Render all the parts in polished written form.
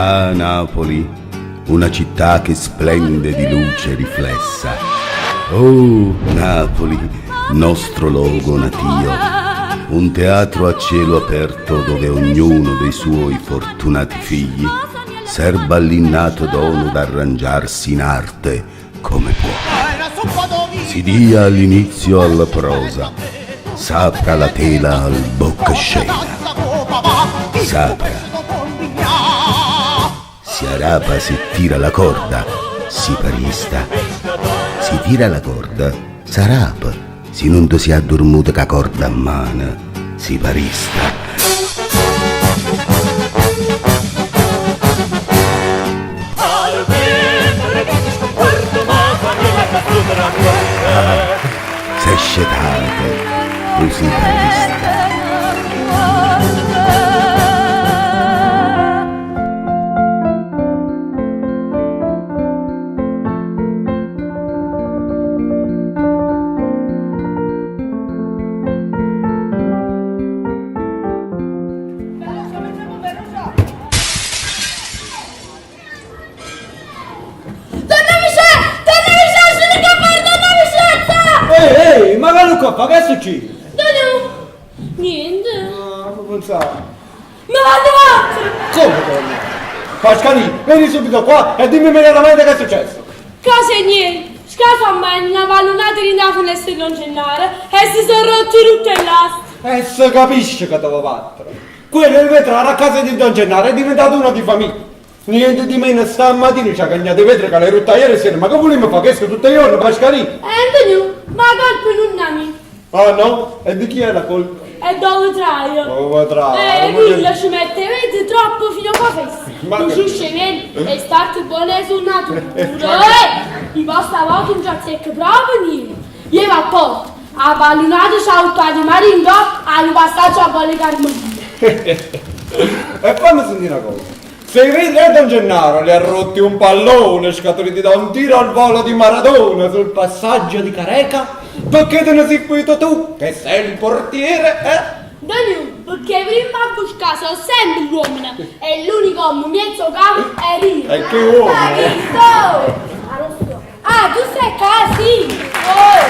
Ah Napoli, una città che splende di luce riflessa. Oh Napoli, nostro luogo natio, un teatro a cielo aperto dove ognuno dei suoi fortunati figli serba l'innato dono d'arrangiarsi in arte come può. Si dia l'inizio alla prosa, s'apra la tela al boccascena. S'apra. Si arapa, si tira la corda, si parista. Si tira la corda, s'arapa. Si nun te si addurmuta ca corda 'n mano, si parista. Ah, s'è scetato 'o siparista. Donna Vicè! Donna Vicè, sono che fare Donna Vicenza! Ehi, ehi, ma che qua fa? Che succede? Donna... Niente. Ah, ma pensavo. Me vanno battere! Come come? Pascalì, vieni subito qua e dimmi immediatamente che è successo. Cosa e niente. Scafa a me una pallonata di una finestra di Don Gennaro e si sono rotti tutte le lastre. E si capisce che devo battere. Quello è il vetraro a casa di Don Gennaro è diventato uno di famiglia. Niente di meno stamattina ci ha cagnato i vetri che l'hai rotta ieri sera, ma che volevo fare questo tutti i giorni, Pascalì? Eh, Antonio, ma colpa non è mia. Ah no? E di chi è la colpa? È dove traio. Dove traio? Eh, quello ci mette mezzo troppo fino a qua festa. Ma Non che- ci esce niente e starte buone su natura. Eh, mi basta poco non ci azzecca proprio niente. Io va a porto, a pallonata ci ha uttato di maringo, al passaggio a volle carmelina. E fammi sentire una cosa. Se i vetri a Don Gennaro li ha rotti un pallone scaturiti da un tiro al volo di Maradona sul passaggio di Careca, perché te ne sei finito tu, che sei il portiere, eh? Danilo, perché prima a buscare sono sempre l'uomo e l'unico uomo mezzo capo è io. E che uomo? Ma chi sto? Ah, non so. Ah, tu sei qua, sì. Oh.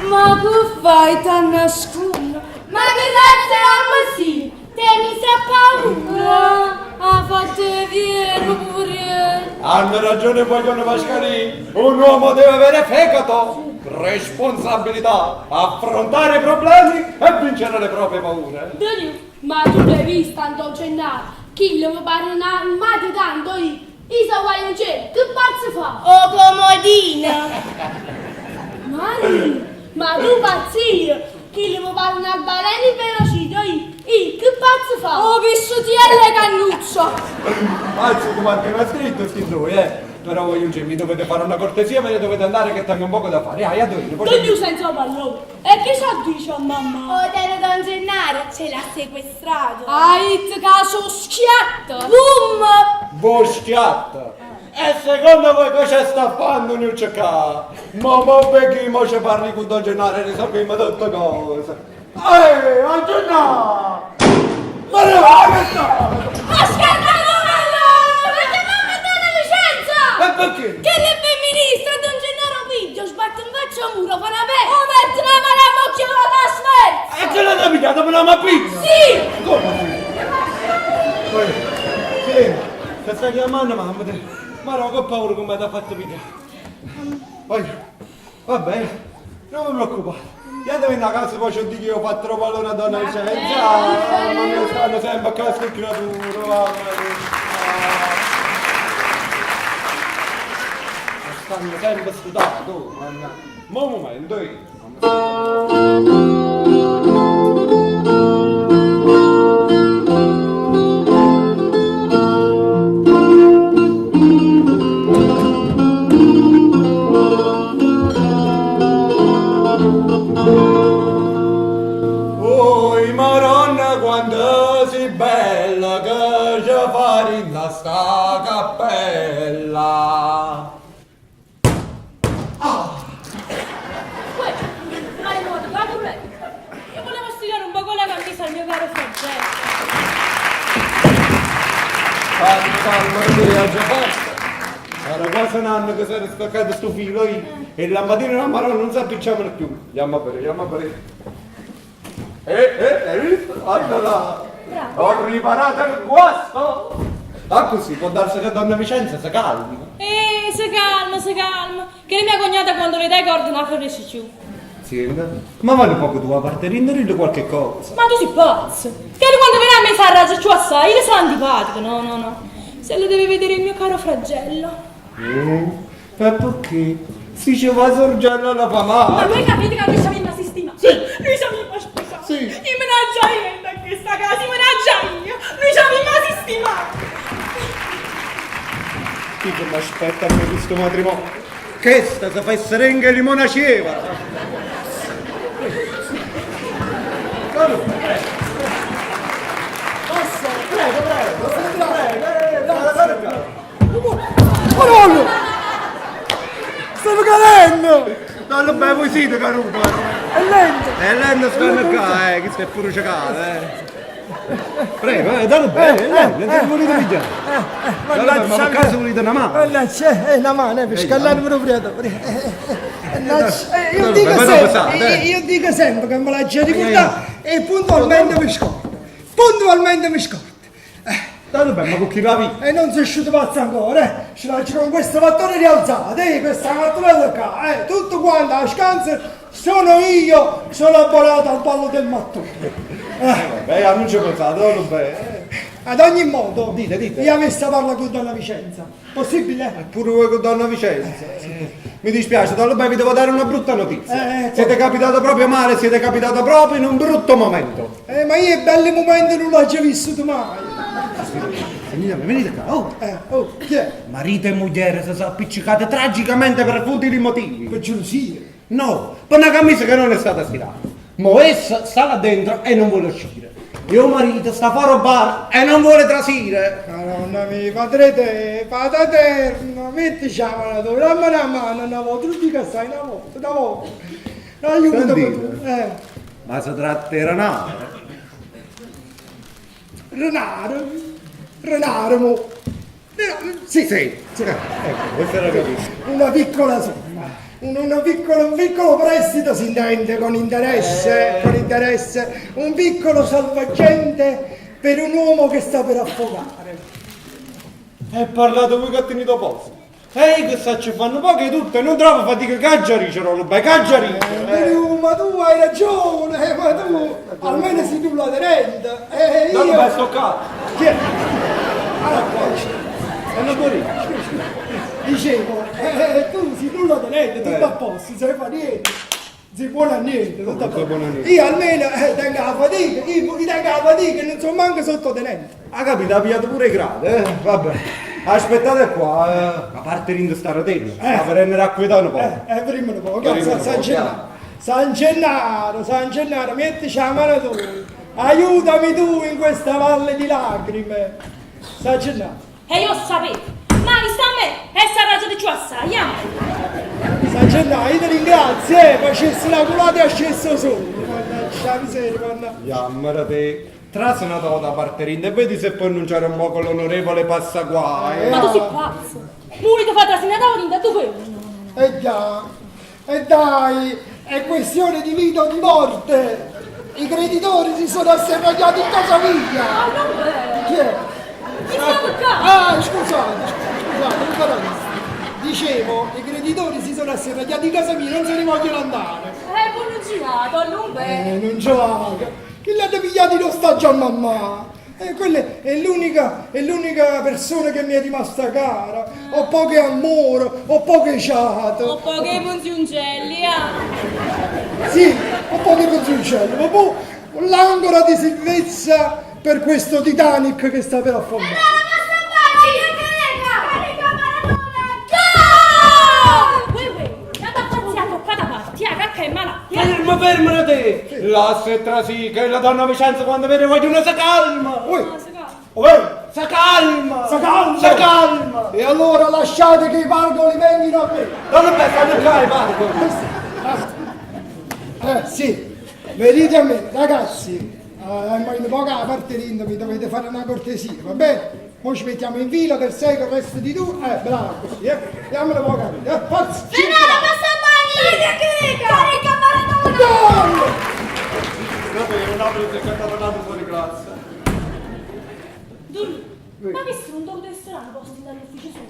Ma che fai, t'annascuno? Ma che cazzo è sì? Te mi sa paura. Ah, fate vieni, poverino. Hanno ragione vogliono Pascalì, un uomo deve avere fegato, responsabilità, affrontare i problemi e vincere le proprie paure. Danilo, ma tu l'hai vista, Anton Gennaro? Chi mi pare una madre tanto io. Io so guai c'è, che pazzo fa? Oh comodino! Mari, ma tu pazzia! Chi mi pare una balena inferocita io? Io, che pazzo fa? Oh, vissutielle cannuccio. Anzi, come anche mi ha scritto sti due, eh. Però voglio mi dovete fare una cortesia, me ne dovete andare che tengo un poco da fare. Ah, dove? Poi Non più senza pallone. E che sa dice a mamma? Oh Tero Don Gennaro ce l'ha sequestrato! Ai, caso schiatta. Boom! Voi schiatta! E secondo voi cosa sta facendo un qua? Ma mo perché mo ci parli con Don Gennaro e risolviamo tutte cose? Ehi, Don Gennaro! Ma ne va che sta? Ma scherzato allora! Perché mamma dà la licenza! E perché? Che le femminista Don Gennaro Piglio sbatte in faccia al muro, fa una pezza! Oh, mette una mano a bocca alla smerza! E che l'hai pigliata per la mappina? Sì! Come? Poi, sì, ti stai chiamando mamma te. Ma no, che ho paura come ti ha fatto pigliare. Poi, va bene, non mi preoccupare. Andiamo a casa poi ci dico che io ho fatto trovare una donna licenza. Mamma mia, stanno sempre a casa che creatura, mamma mia. Stanno sempre studato, mamma. Ma un momento, io. Oi Maronna quando sei bella che ci fai in sta cappella. Uè, ma no, guarda pure. Io volevo stirare un po' la camicia al mio caro Francesco. Calma, che ha già fatto. Era quasi un anno che si era staccato sto filo io, e la mattina la maronna non si appicciavano più. Andiamo a vedere, andiamo a vedere. Eh, hai visto? Allora, ho riparato il guasto. Ah, così può darsi che donna Vicenza si calmi. Eh, si calma, si calma. Che la mia cognata quando le dai corda non fornisce più. Sì, ma vale poco tu a parte rinderirle qualche cosa. Ma tu sei pazzo. Che lui quando viene a me si arrangia più assai, io le sono antipatico. No, no, no. Se lo deve vedere il mio caro fragello. E perché? Si ci va sorgendo la fa Ma male. voi capite che noi siamo in sistema? Sì. Noi siamo in scusa. Sì. Io me ne già io da questa casa, io me ne già io. Noi siamo in sistema. Chi che mi aspetta a me questo matrimonio? Questa si fa serenga e limona ceva. Passa, prego, prego, prego. Prego, Marollo! Stavo cadendo! Non lo bevo voi siete carupa. È lento! È lento stanno qua, che stai pure ceccato, eh. Prego, dallo bene, lento, non volete pigliare. Allora, ma per caso volete una mano? Mannaggia, una mano, per scaldare pure freddo. Io No, dico ma non sempre, pesate, eh. io dico sempre che me la già ricordata e puntualmente mi scordo. Puntualmente mi scordo. Dallo bene, ma con chi va via? E non si è uscito pazzo ancora, eh. Ce l'ha con questo fattore rialzato, questa mattonella qua, tutto quanto, la scansa, sono io, sono abbonato al ballo del mattone. Vabbè, non ci pensate, dallo bene. Ad ogni modo, Dite, dite. io avessi parla con Donna Vicenza, possibile? Pure voi con Donna Vicenza. Mi dispiace, Donna Beh, vi devo dare una brutta notizia. Siete capitato proprio male, siete capitato proprio in un brutto momento. Ma io i belli momenti non l'ho già vissuto mai. Signora, venite qua, oh. Oh, chi è? Marito e moglie si sono appiccicate tragicamente per futili motivi. Per gelosia. No, per una camicia che non è stata stirata. Mo essa sta là dentro e non vuole uscire. Mio marito sta fuori al bar e non vuole trasire. Madonna mia, padre te, padre eterno, mettici la mano tu, dammi una mano una volta, tu dica stai una volta, una volta. Aiutami tu. Sentite. Ma si tratta di renare. Renare, renare mo. Sì, Sì, sì. Ecco, questo era capito. Una piccola somma, un piccolo prestito si intende con interesse, con interesse, un piccolo salvagente per un uomo che sta per affogare. E parlate voi che ha tenuto posto. Ehi, che sa ci fanno poco e tutto, e non trovo fatica caggiari, c'ero lo bei caggiari. Ma tu hai ragione, ma tu almeno sei tu l'aderente. No, Io... non sto qua. Chi è? Allora, E non morì. dicevo, tu sei nulla aderente, tutto a posto, non sai fare niente. Non sei buono a niente, tutto a Non sei buono a posto. niente. Io almeno tengo la fatica, io tengo la fatica e non sono manco sottotenente. Ha capito, ha pigliato pure i gradi, eh? Vabbè. Aspettate qua, a parte rindo sta rotella, a prendere acquitano un po'. Prima un po', Prima cazzo, un po', San Gennaro. San Gennaro, San Gennaro, mettici la mano tu. Aiutami tu in questa valle di lacrime. San Gennaro. E io sapevo. Ma mi sta a me, e sa ragione più assai, andiamo. San Gennaro, io ti ringrazio, facessi la culata e ascesso solo. Mannaggia la miseria, mannaggia. Yammara te. Trasa una da parte rindo e vedi se puoi annunciare un po' con l'onorevole Passaguai. Ma tu sei pazzo. Muri ti fa trascinare da tu quello. E già, e dai, è questione di vita o di morte. I creditori si sono asserragliati in casa mia. Ma non è. Chi è? Chi sta toccando? Ah, scusate, scusate, non l'ho visto. Dicevo, i creditori si sono asserragliati in casa mia, non se ne vogliono andare. Buon girato, non bene. Non ce l'ha. Chi l'hanno pigliato in ostaggio a mamma? Quella è l'unica persona che mi è rimasta cara. Ho poche amore, ho poche ciato. Ho poche punzioncelli, ah. Sì, ho poche punzioncelli, ma boh, l'angora di salvezza per questo Titanic che sta per affondare. Ferma, ferma te! La se trasì, che la donna Vicenza quando vede voglio una si calma! Uè. Uè, si calma! Si calma! Si calma! E allora lasciate che i pargoli vengano a me! Non è stanno qua i pargoli! Sì, venite a me, ragazzi! Ma in poca parte mi dovete fare una cortesia, va bene? Mo ci mettiamo in fila per sei con il resto di due. Bravo, così, eh. Andiamo poco a vita, eh. Forza! Gennaro, passa a mani! Carica Maradona! Gol! Vabbè, un Napoli si è cantato un altro fuori classe. Dulù, ma visto un dopo strano posto dall'ufficio suo?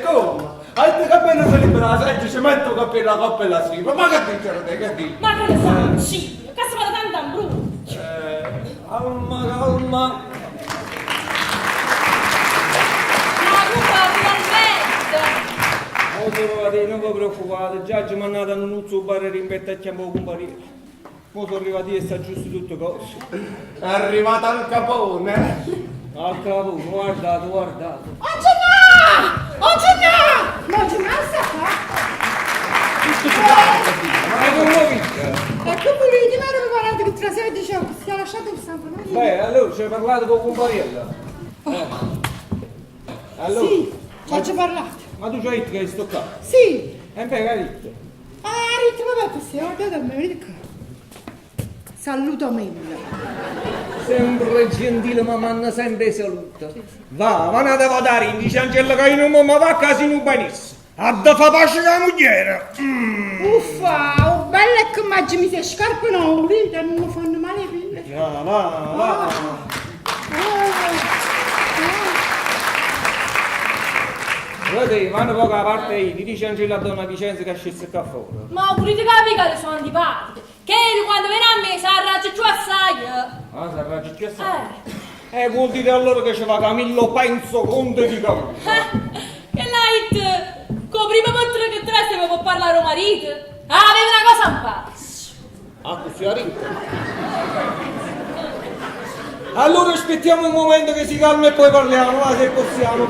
Come? Hai detto che appena si libera la seggia ci metto un cappello, la coppa e la scrivo. Ma che dici te, che dici? Ma che ne sa, sì, che si fa tanto brutto. Calma, calma. Ma cupa finalmente! Oh, trovate, non vi preoccupate, già ci mandate un nuzzo bar rimpetto a chiamare comparire. Mo sono arrivati e sta giusto tutte cose. È arrivata al capone. Al capone, guardate, guardate. Oh Gennà! Oh Gennà! Ma Gennà sta qua? Ma come lo vince? E che volete? Ma ero preparato che tra sei dicevo che si è lasciato il sangue, no? Beh, allora ci hai parlato con compariello. Allora, Sì, ci ho parlato. Ma tu ci hai detto che sto qua? Sì. E beh, che hai detto? Ah, ha detto, vabbè, se guardate a me, venite qua. Saluto meglio. Sempre gentile, ma manna sempre saluta. Va, ma non devo dare indice Angela che io non mi va a casa in un benissimo. Ha da fa pace con la moglie. Uffa, oh bella che mangi mi si scarpano, volete, non mi fanno male i piedi. Va, va, va. Guardate, vanno poco a parte io, ti dice Angela a donna Vicenza che è scesa qua fuori. Ma volete capire che sono antipatiche? Che quando viene a me si arraggia più assai. Ah, si arraggia più assai? Vuol dire allora che ci va Camillo Penso, conte di Cavour. Che l'hai con prima volta che te se può parlare o marito? Ah, aveva una cosa in pace. Ah, così ha detto. Allora aspettiamo un momento che si calma e poi parliamo, va, se possiamo.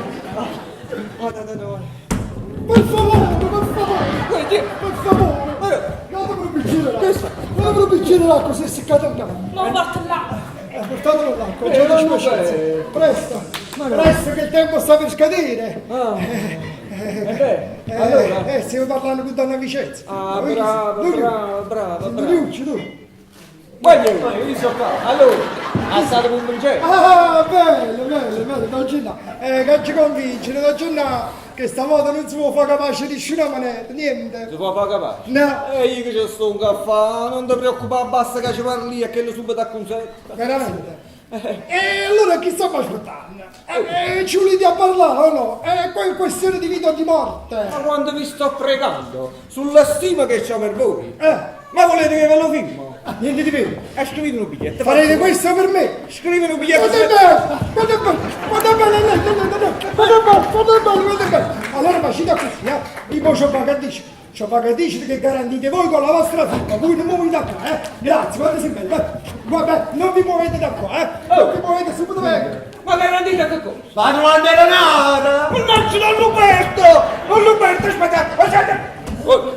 Ah, da, da, da. Per favore, per favore, per favore. Datemi un bicchiere d'acqua. Datemi un bicchiere d'acqua se è seccato il capo. Non porto l'acqua. Portatelo l'acqua, c'è una spiacenza. Presto, presto che il tempo sta per scadere. Beh, allora? Stiamo parlando con Donna Vicenza. Ah, brava, brava, brava, brava. Luci, tu. Voglio, io sono qua. Allora, è stato un bel Ah, bello, bello, bello, Don Gennaro. Che ci convince, Don Gennaro, che stavolta non si può fare capace di nessuna maniera, niente. Si può fare capace? No. E io che ci sto un caffè, non ti preoccupare, basta che ci parli e che lo subito acconsente. Veramente? E allora chi stiamo aspettando? Ci volete a parlare o no? È questione di vita o di morte. Ma quando vi sto pregando, sulla stima che c'ho per voi, ma volete che ve lo firmo? Niente di più. Scrivete un biglietto. Farete questo per me? Scrivete un biglietto. Guarda bello, guarda bello, guarda bello, guarda bello, guarda bello, guarda bello. Allora facete così, eh? Io poi c'ho pagatici. C'ho pagatici che garantite voi con la vostra firma. Voi non muovete da qua, eh? Grazie, guarda se bello. Vabbè, non vi muovete da qua, eh? Non vi muovete subito vengo. Ma garantite che cosa? Ma non andare nada! Mannaggia, Don Luberto! Don Luberto, aspetta, aspetta! Oh,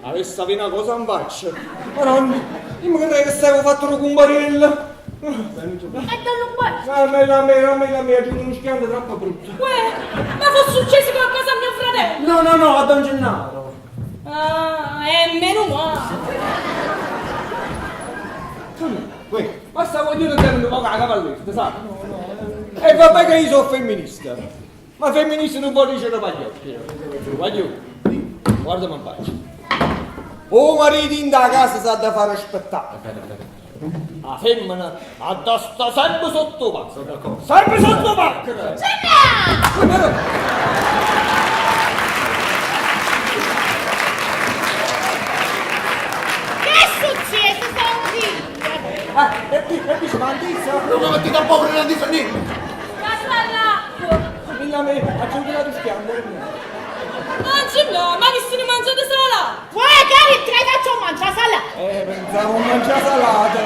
avesse una cosa in faccia. Madonna, io mi credevo che stavo fatto un cumbarello. E Don Luberto? A me, a me, a me, a me, è giunto uno schianto troppo brutto. Uè, ma fosse successo qualcosa a mio fratello? No, no, no, a Don Gennaro. Ah, è meno male. Uè, ma stavo io tenendo poco la cavalletta, sai? No, no. E vabbè che io sono femminista. Ma femminista non può dicere pagliocchi. Pagliocchi, guardami in faccia. O marito in da casa sa da fare aspettare. La femmina ha da sta sempre sotto pacchero. Sempre sotto pacchero! Gennà! Che è successo, Santino? Ah, e dice, ma Antissa? Non mi mettete a povero, non dice niente! Passa l'acqua! Milla me, ha giocato schianto. Non c'è no, ma mi sono mangiato salata! Uè, cari, te hai fatto mangiare salata! Pensavo a mangiare salata!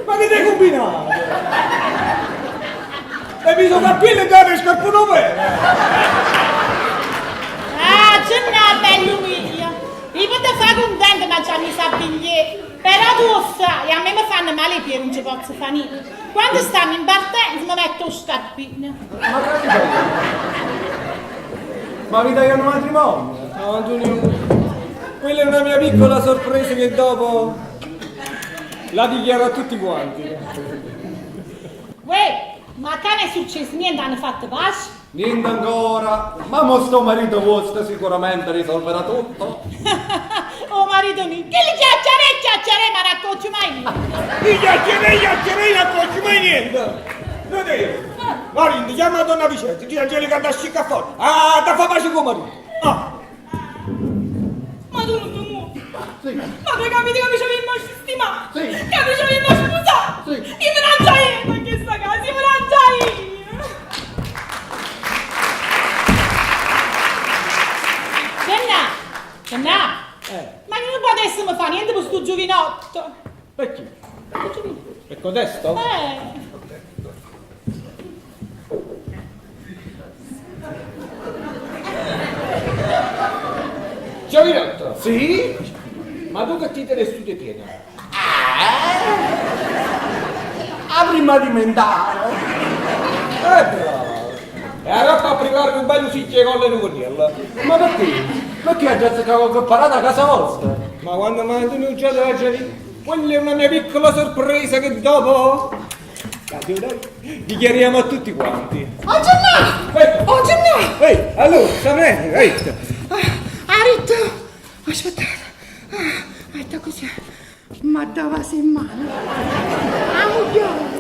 Ma che ti hai combinato? Hai visto cappello e dare scarpone vero? Ah, Gennà, bello mio! Io ti fa contento mangiare i sabiglieri, però tu lo sai, a me mi fanno male i piedi, non ci posso fare niente. Quando stiamo in partenza mi metto lo scarpino. Ma che fai? Ma vi tagliano matrimonio? No, Antonio. Quella è una mia piccola sorpresa che dopo la dichiaro a tutti quanti. Uè, ma che non è successo niente, hanno fatto pace? Niente ancora, ma mo sto marito vostro sicuramente risolverà tutto. Oh marito mio, che li chiacchiere e chiacchiere, ma racconti mai niente. I chiacchiere, i chiacchiere, non faccio mai niente. Non è. Marinda, chiama donna Vicenza, dice Angelica da scicca fuori. Ah, da fa pace con marito. Ah. Ma tu non ti muovi. Ma tu hai capito che mi ci avevo stimato? Che mi ci avevo sposato? Io me la già io in questa casa, io me la già io. Gennà, Gennà, ma io non potessimo fare niente per sto giovinotto. Perché? Per codesto? Eh. Giovinotto. Sì? Ma tu che titolo di studio tieni? A prima alimentare. Eh bravo. E allora a privare un bello sicchio con le nuvolelle. Ma perché? Perché ha già azzeccato qualche parata a casa vostra? Ma quando mai tu non c'è da Quella è una mia piccola sorpresa che dopo dichiariamo a tutti quanti. Oh Gennà! Ehi. Oh Gennà! Ehi, allora, sta bene, ehi. Ah, Ritto! Aspettate. Ah, aspetta così. Ma dava se in mano. Ah, muglione.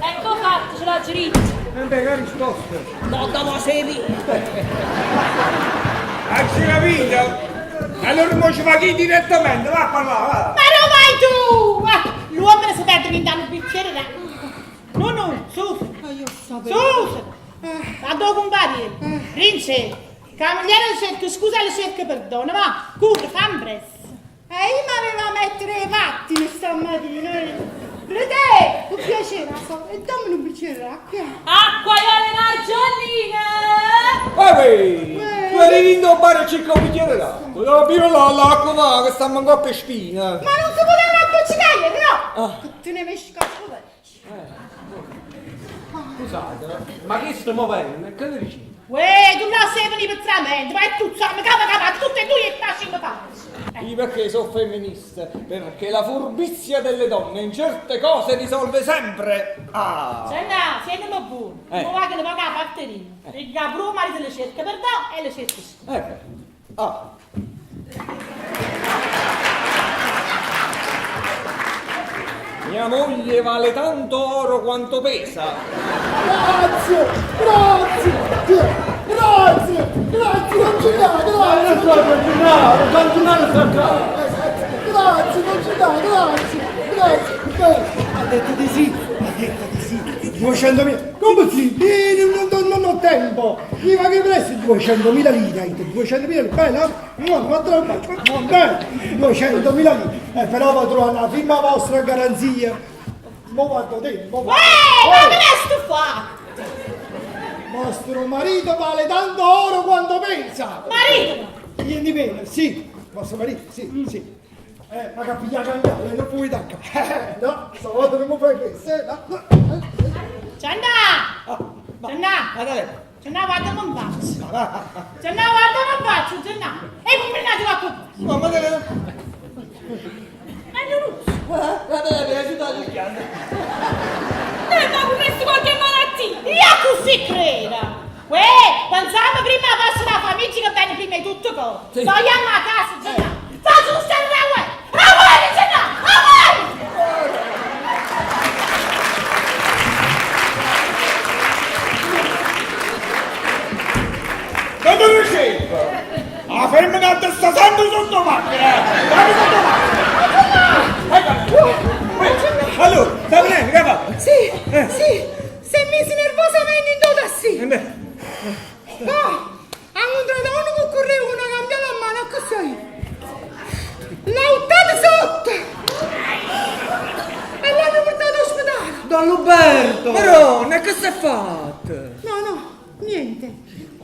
Ecco fatto, ce l'ho dritto. Eh beh, che risposta? No, dopo sei via. Hai capito? Allora mo ci va chi direttamente, va a parlare, va. Ma dove vai tu? Ah, L'uomo si perde in un bicchiere d'acqua. No, no, su. Ah, io sapevo. Su! A dove compari? Rince, che la moglie cerca scusa e le cerca perdono, va, cura, fammi presto. E io mi aveva mettere i pattini stamattina. Rete, un piacere, so. E dammi un bicchiere d'acqua. Acqua io le margioline. Ehi, tu eri vinto un bar e cerca un bicchiere d'acqua. No, prima là, l'acqua va, che stiamo ancora per spina. Ma non si poteva appiccicare, no! Ah. Che te ne pesca Scusate, ma che sto muovendo? Che ne dici? Uè, tu la sei venuto per tramento, vai tu, insomma, cava, cava, tutte e due e facciamo pace. Io perché sono femminista? Perché la furbizia delle donne in certe cose risolve sempre. Ah! Senna, siete buono. Eh. Ma va che ne va a batteria. Il capro marito le cerca perdono e le cerca scusa. Ecco. Ah. Mia moglie vale tanto oro quanto pesa. Grazie, grazie, grazie, grazie, non ci dà, grazie. Non so, Don Gennaro, Don Gennaro sta qua. Grazie, non ci dà, grazie, grazie. Beh, ha detto di sì, ha detto di sì. 200.000, come si? Eh, Non, non, non ho tempo. Mi va che presto 200.000 lire, hai detto, 200.000 lire, bella? No, ma troppo, beh, 200.000 lire. Però va a trovare la firma vostra garanzia. Mo vado te, mo Uè, vado. ma che ne sto fa? Vostro marito vale tanto oro quanto pesa. Marito! Niente meno, sì, vostro marito, sì, sì. Ma che piglia cambiare, non puoi da qua. No, stavolta non mi fai questo, eh, no, no. Gianna! Gianna! Ma dai, Gianna, guarda come faccio. Gianna, guarda come faccio, Gianna. E come nato la coppa? ma ma dai, Ma non ma dai, aiutate il piano. Eh, ma questo qualche malattia. Io così credo. Uè, pensavo prima fosse la famiglia che viene prima di tutto cosa. Sì. Togliamo a casa, Gianna. Faccio stare da uè. A uè, Gianna! A uè! Ma dove c'è? La femmina sta sempre sotto macchina! Sempre sotto macchina! Ecco! Allora, sta venendo, che fa? Sì, sì, si è messo nervosamente in due sì. Eh, beh, Ah, ha incontrato uno che correva una cambiata a mano, così. L'ha buttato sotto. E l'hanno portato all'ospedale. Don Luberto! Però, non è che si è fatto? No, no, niente.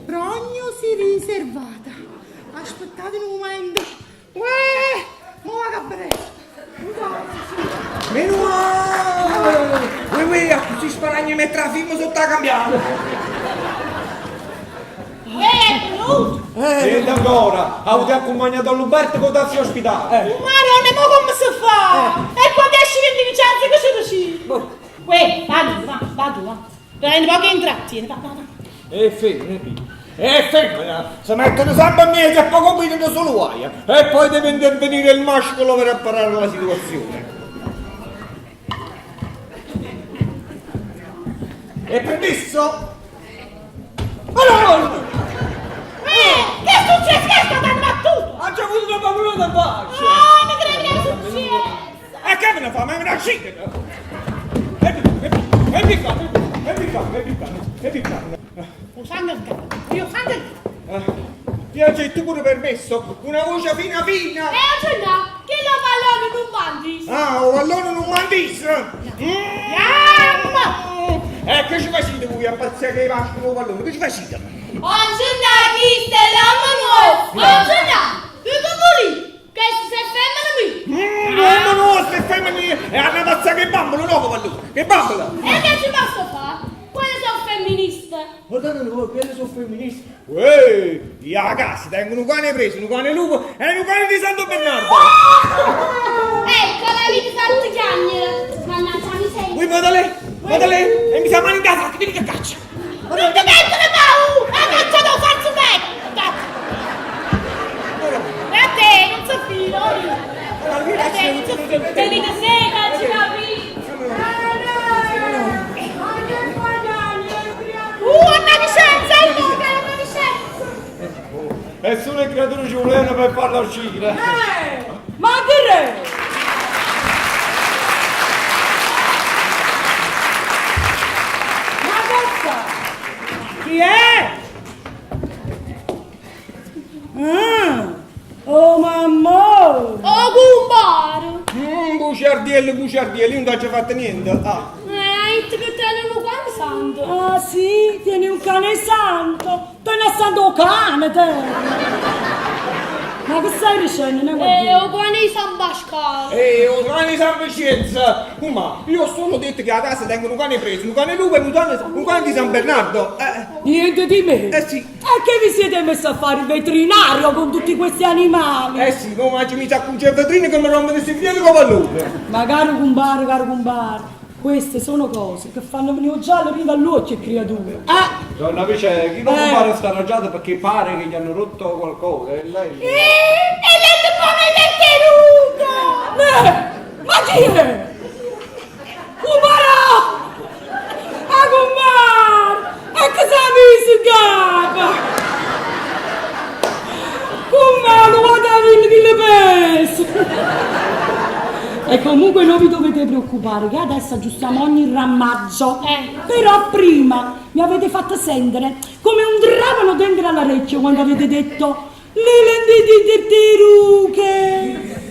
Prognosi riservata. Aspettate un momento. Uè, mo va che presto. Meno male! Ui, ui, così sparagni mettere la firma sotto la cambiata! Uè, è venuto. Niente ancora, avete accompagnato a Luberto con taxi ospitale. Maronna, ma come si fa? E quando esce il Vincenzo che ci dici? Uè, va tu, va, va tu, va. Dai, un po' che intrattiene, va, va, va. E femmina, e femmina, si mettono sempre a mezzo e poi combinano solo guai. E poi deve intervenire il mascolo per apparare la situazione. E permesso? Allora, Eh, che è successo? Che è stata battuta? ha già avuto una paura da faccia. Ah, mi credo che è successo. E che me ne fa? Ma me ne uscita! E e qua, e qua, e qua, e qua. Lo sangue in capo, io sangue in capo. Io ho detto pure permesso, una voce fina fina! E oggi no, che lo pallone non mandi. Ah, o allora non mandisse! Yamma! E che ci facete voi a pazzia che vasco o pallone? Che ci facete? Oggi no, chi sta l'uomo nuovo. Oggi no, che tu Che si è femmina mi. L'uomo nostro è femmina e hanno pazza che bambola, no pallone! Che bambola! E che ci posso fare? Quelle sono femministe. Guardate voi, quelle sono femministe! Uè, io a casa tengo un cane preso, un cane lupo e un cane di Santo Bernardo! Ecco la vita fatto chiagnere. Mannaggia miseria. Ui, vada lei, vada lei, e mi sa male in casa, vieni che caccia! Non ti mettere paura! La caccia devo farsi mettere! E a te, non so filo! A te, non so filo! Tenete sera, ci capito. Anna Vicenza, il nome, Anna Vicenza! E solo le creature ci volevano per farla uscire. Ma che re? Ma cosa? Chi è? Ah, oh mamma! Oh, compare. Buciardiello, buciardiello, io non ti ho fatto niente. Ah. Hai detto che te non cane santo. Ah sì, tieni un cane santo! Te ne santo cane, te! Ma che stai dicendo? Ne guardi? Eh, o cane di San Pasquale. Ehi, o cane di San Vincenzo! Ma io ho solo detto che a casa tengo un cane preso, un cane lupo e un cane di San Bernardo. Niente di me! Eh sì. E che vi siete messi a fare il veterinario con tutti questi animali? Eh sì, no, ma ci mi sa con vetrina che mi rompe questi piedi con pallone. Ma caro compare, caro compare, queste sono cose che fanno venire giallo prima all'occhio, creature. Ah! Donna Vice, chi non compare sta arrangiato perché pare che gli hanno rotto qualcosa e lei... E lei ti pone le Ne! Ma chi è? Cumara! A cumara! E che sa messo in capo? Cumara, guarda che le pesa! E comunque non vi dovete preoccupare che adesso aggiustiamo ogni rammaggio. Però prima mi avete fatto sentire come un trapano dentro all'orecchio quando avete detto le lenti di tartarughe.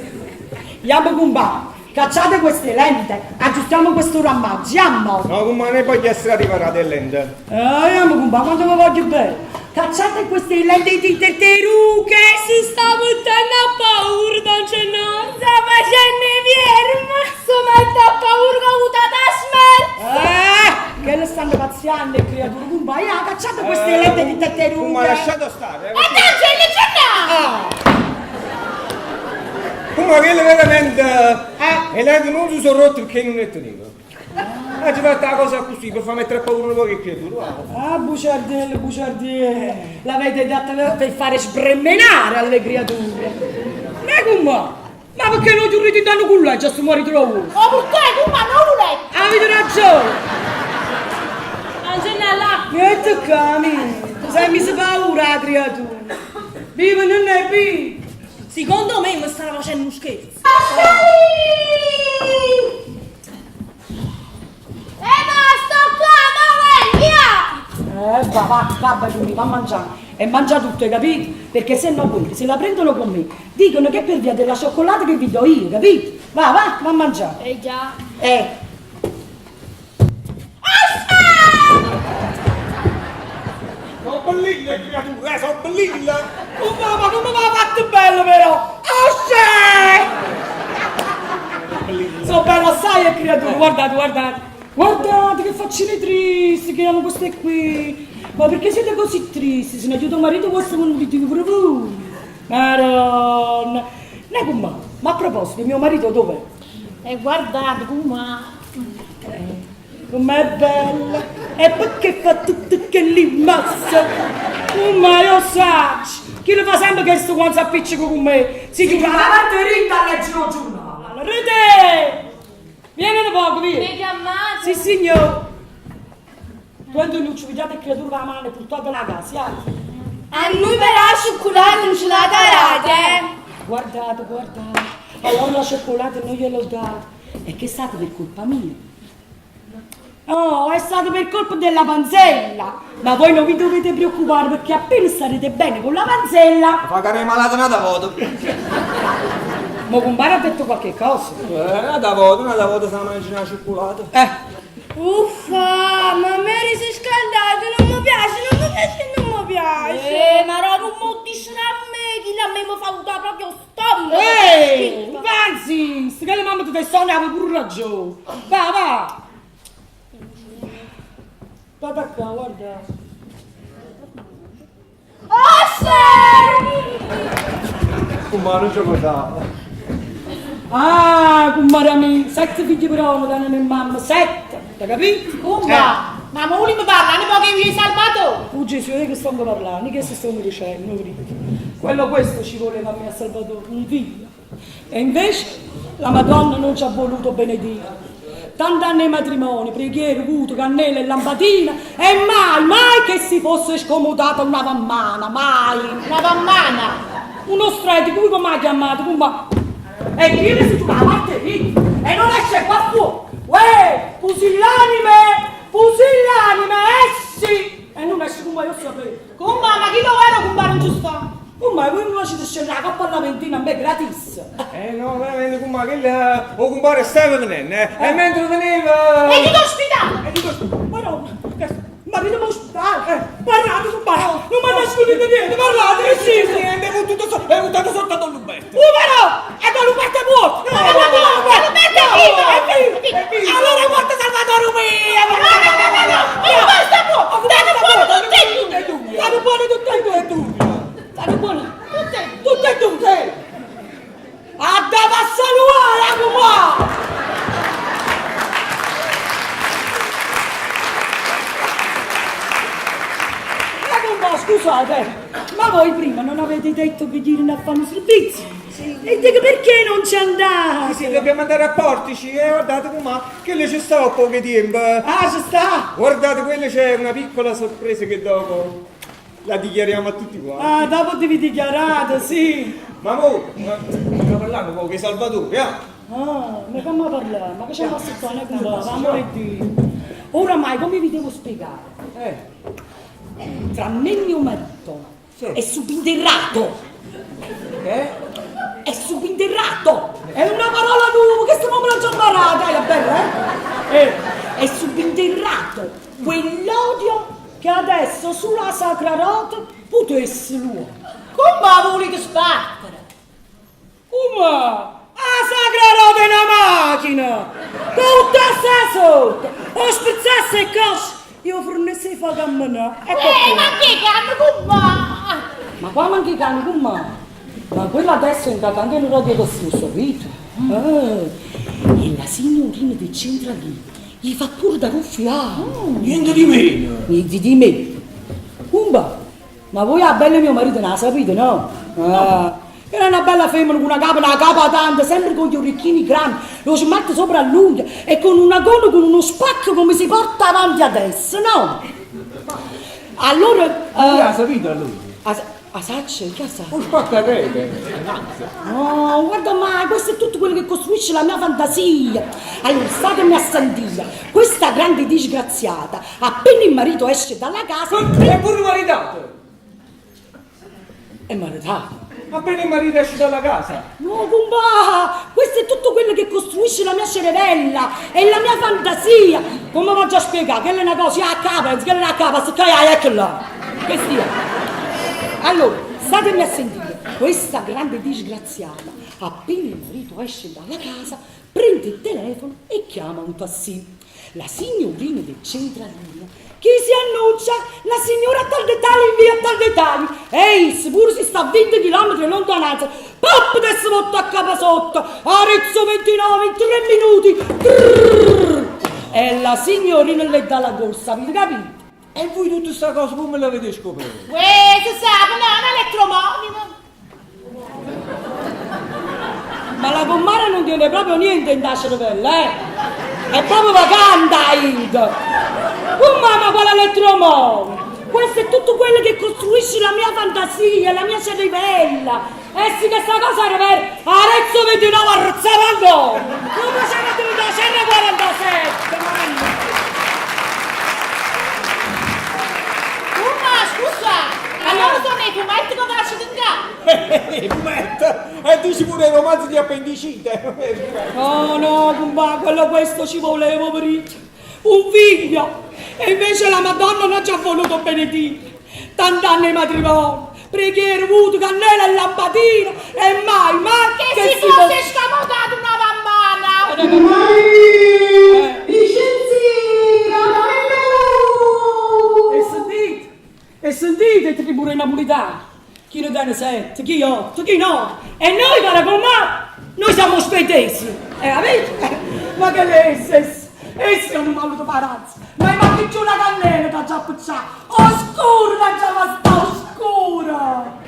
Andiamo cumbà, cacciate queste lente, aggiustiamo questo rammaggio, andiamo. No, ma ne voglio essere riparate le lente. Andiamo cumbà, quanto vi voglio bene. Cacciate queste lenti di tartarughe. Si sta mettendo a paura, Don Gennaro. Sta facendo i vermi. Si mette a paura che ho avuto la smerza. Che le stanno pazziando le creature, cumbà, ya, cacciate queste lenti di tartarughe. Ma lasciate stare. E Don Gennaro! Come quelle veramente... E lei non si sono rotte perché non è tenuto. Ah, ci fatta la cosa così per far mettere a paura un po' che creatura. Ah, buciardello, buciardello, l'avete data per fare sbremmenare alle creature. Ma come? Ma perché non ti riti danno culo già sto marito lavoro? Oh, perché? Ma non lo letto! Avete ragione! Angelina, Niente cammino, ti sei messa paura la creatura. Viva non è più! Secondo me mi stanno facendo uno scherzo. E basta qua, ma vai, via! Va, va, va, va, va a mangiare. E mangia tutto, hai capito? Perché se no quelli se la prendono con me, dicono che è per via della cioccolata che vi do io, capito? Va, va, va a mangiare. Eh già. Sono bellille, creatura, sono bellille! Oh mamma, come mi ha fatto bello però! Osce! Sono bello assai, creatura, guardate, guardate! Guardate che faccine tristi che hanno queste qui! Ma perché siete così tristi? Se n'è juto 'o marito vuosto ve ne vulite jì pure vui? Maronna! Neh cummà, ma a proposito, mio marito dov'è? E guardate cummà. Comm'è bella! E pecché fa tutte chelli mosse? Cummà, io 'o ssaccio! Chillo fa sempe chesto quanno s'appicceca cu me! Si chiude 'a parte 'e dinto a leggere 'o giurnale. Retè! Viene nu poco, viene! Me chiammate? Sissignore! Tu e Antoniuccio pigliate 'e ccriature p' 'a mano e purtatele 'a casa, jate! A nui però 'a ciucculata nun ce l'ate data, eh! Guardate, guardate, a loro la cioccolata non gliel'ho data. E che è stato per colpa mia? Oh, è stato per colpa della panzella! Ma voi non vi dovete preoccupare perché appena starete bene con la panzella... Fa cadè malata n'ata vota. Ma 'o cumpare ha detto qualche cosa? N'ata vota, n'ata vota s' 'a mangia 'a cioccolata. Eh. Uffa, ma me riscaldate, non mi piace, non mi piace, non mi piace. Eh, ma no, non mi dicere a me, chi a me mi fa vutà proprio 'o stomaco. Ehi, anzi, sti che le mamme te sono ave pure ragione. Va, va. Guarda qua, guarda. Oh, Cummà, non ce cosa. Ah, cummara mia, sette figli però mi danno mia mamma, sette, t'hai capito? Cummà, ma mo volimmo parlà nu poco 'e Salvatore? Oh Gesù, io che sto parlando, che sto dicendo, Quello questo ci voleva a me a Salvatore, un figlio. E invece la Madonna non ci ha voluto benedire. Tant'anni 'e matrimonio, preghiere, vuto, cannella e lampadina, e mai, mai che si fosse scomodata una vammana, mai! Una vammana? Uno stradico, voi come 'a chiamate? Come? E chi si trova a parte lì e non esce qua fuori! Uè, pusillanime! Pusillanime, esci! E non esce come io sapevo. Cummà, ma chi lo era cumpare non ci sta? Cummà, voi mi facite scendere 'a coppa all'Aventino a me gratis! Eh no, veramente cummà, chella 'o cumpare stava venendo, eh, e mentre veneva... E chi t'ho ospitato? E chi t'ho ospitato? Ma no, ma venite ospitare! Parlate, cumpare! Non mi nascondete niente, parlate, che siete? Niente, è buttato sotto, è buttato sotto a Don Luberto! Uh, però! È Don Luberto è morto! No, no, no, no, Luberto è vivo! È vivo! È vivo! Allora è morto Salvatore mio! No, no, no, no, no! Luberto è morto! State buono tutte e due! State buono tutte e due! State buono! Tutte e due! Tutte e due! A da passare cummà! Ma cummà, scusate, ma voi prima non avete detto che girano a fare un servizio? Sì. E dico perché non ci andate? Sì, sì, dobbiamo andare a Portici, eh, guardate cummà, che lì ci sta poco tempo. Ah, ci sta? Guardate, quella c'è una piccola sorpresa che dopo la dichiariamo a tutti quanti. Ah, dopo devi dichiarare, sì. Ma mo, ma stiamo parlando poco di Salvatore, eh? Ah, ma come parlare? Ma che c'è passato qua, cummà? Dio. Oramai, come vi devo spiegare? Eh. Tra me e mio marito sì. È subinterrato. Che? È subinterrato. È una parola nuova, che stiamo me l'ho già imparata, è bella, eh? È subinterrato quell'odio che adesso sulla Sacra Rota potesse l'uomo. Come volete sbattere? Come? La Sacra Rota è una macchina! Tutta sta sotto! O spezzasse e cosce! Io fornisse fa camminare. Ecco ma che canno, come? Ma qua manca i cani, come? Ma quella adesso è entrata anche in radio da stesso, capito? Ah, e la signorina del centralino gli fa pure da ruffiano. Niente di meno. Niente di meno. Cumba, ma voi la bella mio marito non la sapete, no? Ah, era una bella femmina con una capa, una capa tanta, sempre con gli orecchini grandi, lo si mette sopra l'unghia e con una gonna con uno spacco come si porta avanti adesso, no? Allora... La sapete allora? A saccia, che sa? Un spacco a rete. Oh, guarda mai, questo è tutto quello che costruisce la mia fantasia. Allora, statemi a sentire, questa grande disgraziata, appena il marito esce dalla casa... È pure maritato! È maritato? Appena il marito esce dalla casa! No, compà! Questo è tutto quello che costruisce la mia cerevella e la mia fantasia! Come faccio a spiegare? Che è una cosa, a capa, che è una capa, se cai, ecco là! Che stia? Allora, statemi a sentire, questa grande disgraziata, appena il marito esce dalla casa, prende il telefono e chiama un tassì. La signorina del centralino, chi si annuncia? La signorina al dettaglio, e isso, pure si sta a 20 km in lontananza, pop te si votta a capa sotto, Arezzo 29 in 3 minuti, trrr, e la signorina le dà la corsa, avete capito? E voi tutta questa cosa come l'avete scoperto? Uè, si sa, no, un elettromobile. Ma la commara non tiene proprio niente in da cervella, eh? È proprio vacante, Ida. Oh mamma, quale elettromobile? Questo è tutto quello che costruisce la mia fantasia, la mia cervella. E sì che sta cosa era vera. Arezzo 29 arrezzava ancora. Come c'era tenuta la cera 47, mamma. Ma scusa, allora sono i fumetti che faccio in casa? Fumetto! E dici pure i romanzi di appendicite! No, no, compà, quello questo ci volevo per un figlio! E invece la Madonna non ci ha voluto benedire. Tant'anni di matrimonio, preghiere, vuto, cannella e lampadina, e mai, mai che, che si fosse scamotato una mammana! E sentite, e sentite, tribù napolitani, chi ne tiene sette, chi otto, chi nove, e noi, cara comà, noi siamo svedesi, avete? Ma che le essi, essi hanno voluto parazzi, ma ma che c'è una cannella da già appicciare, oscuro da già sta oscuro!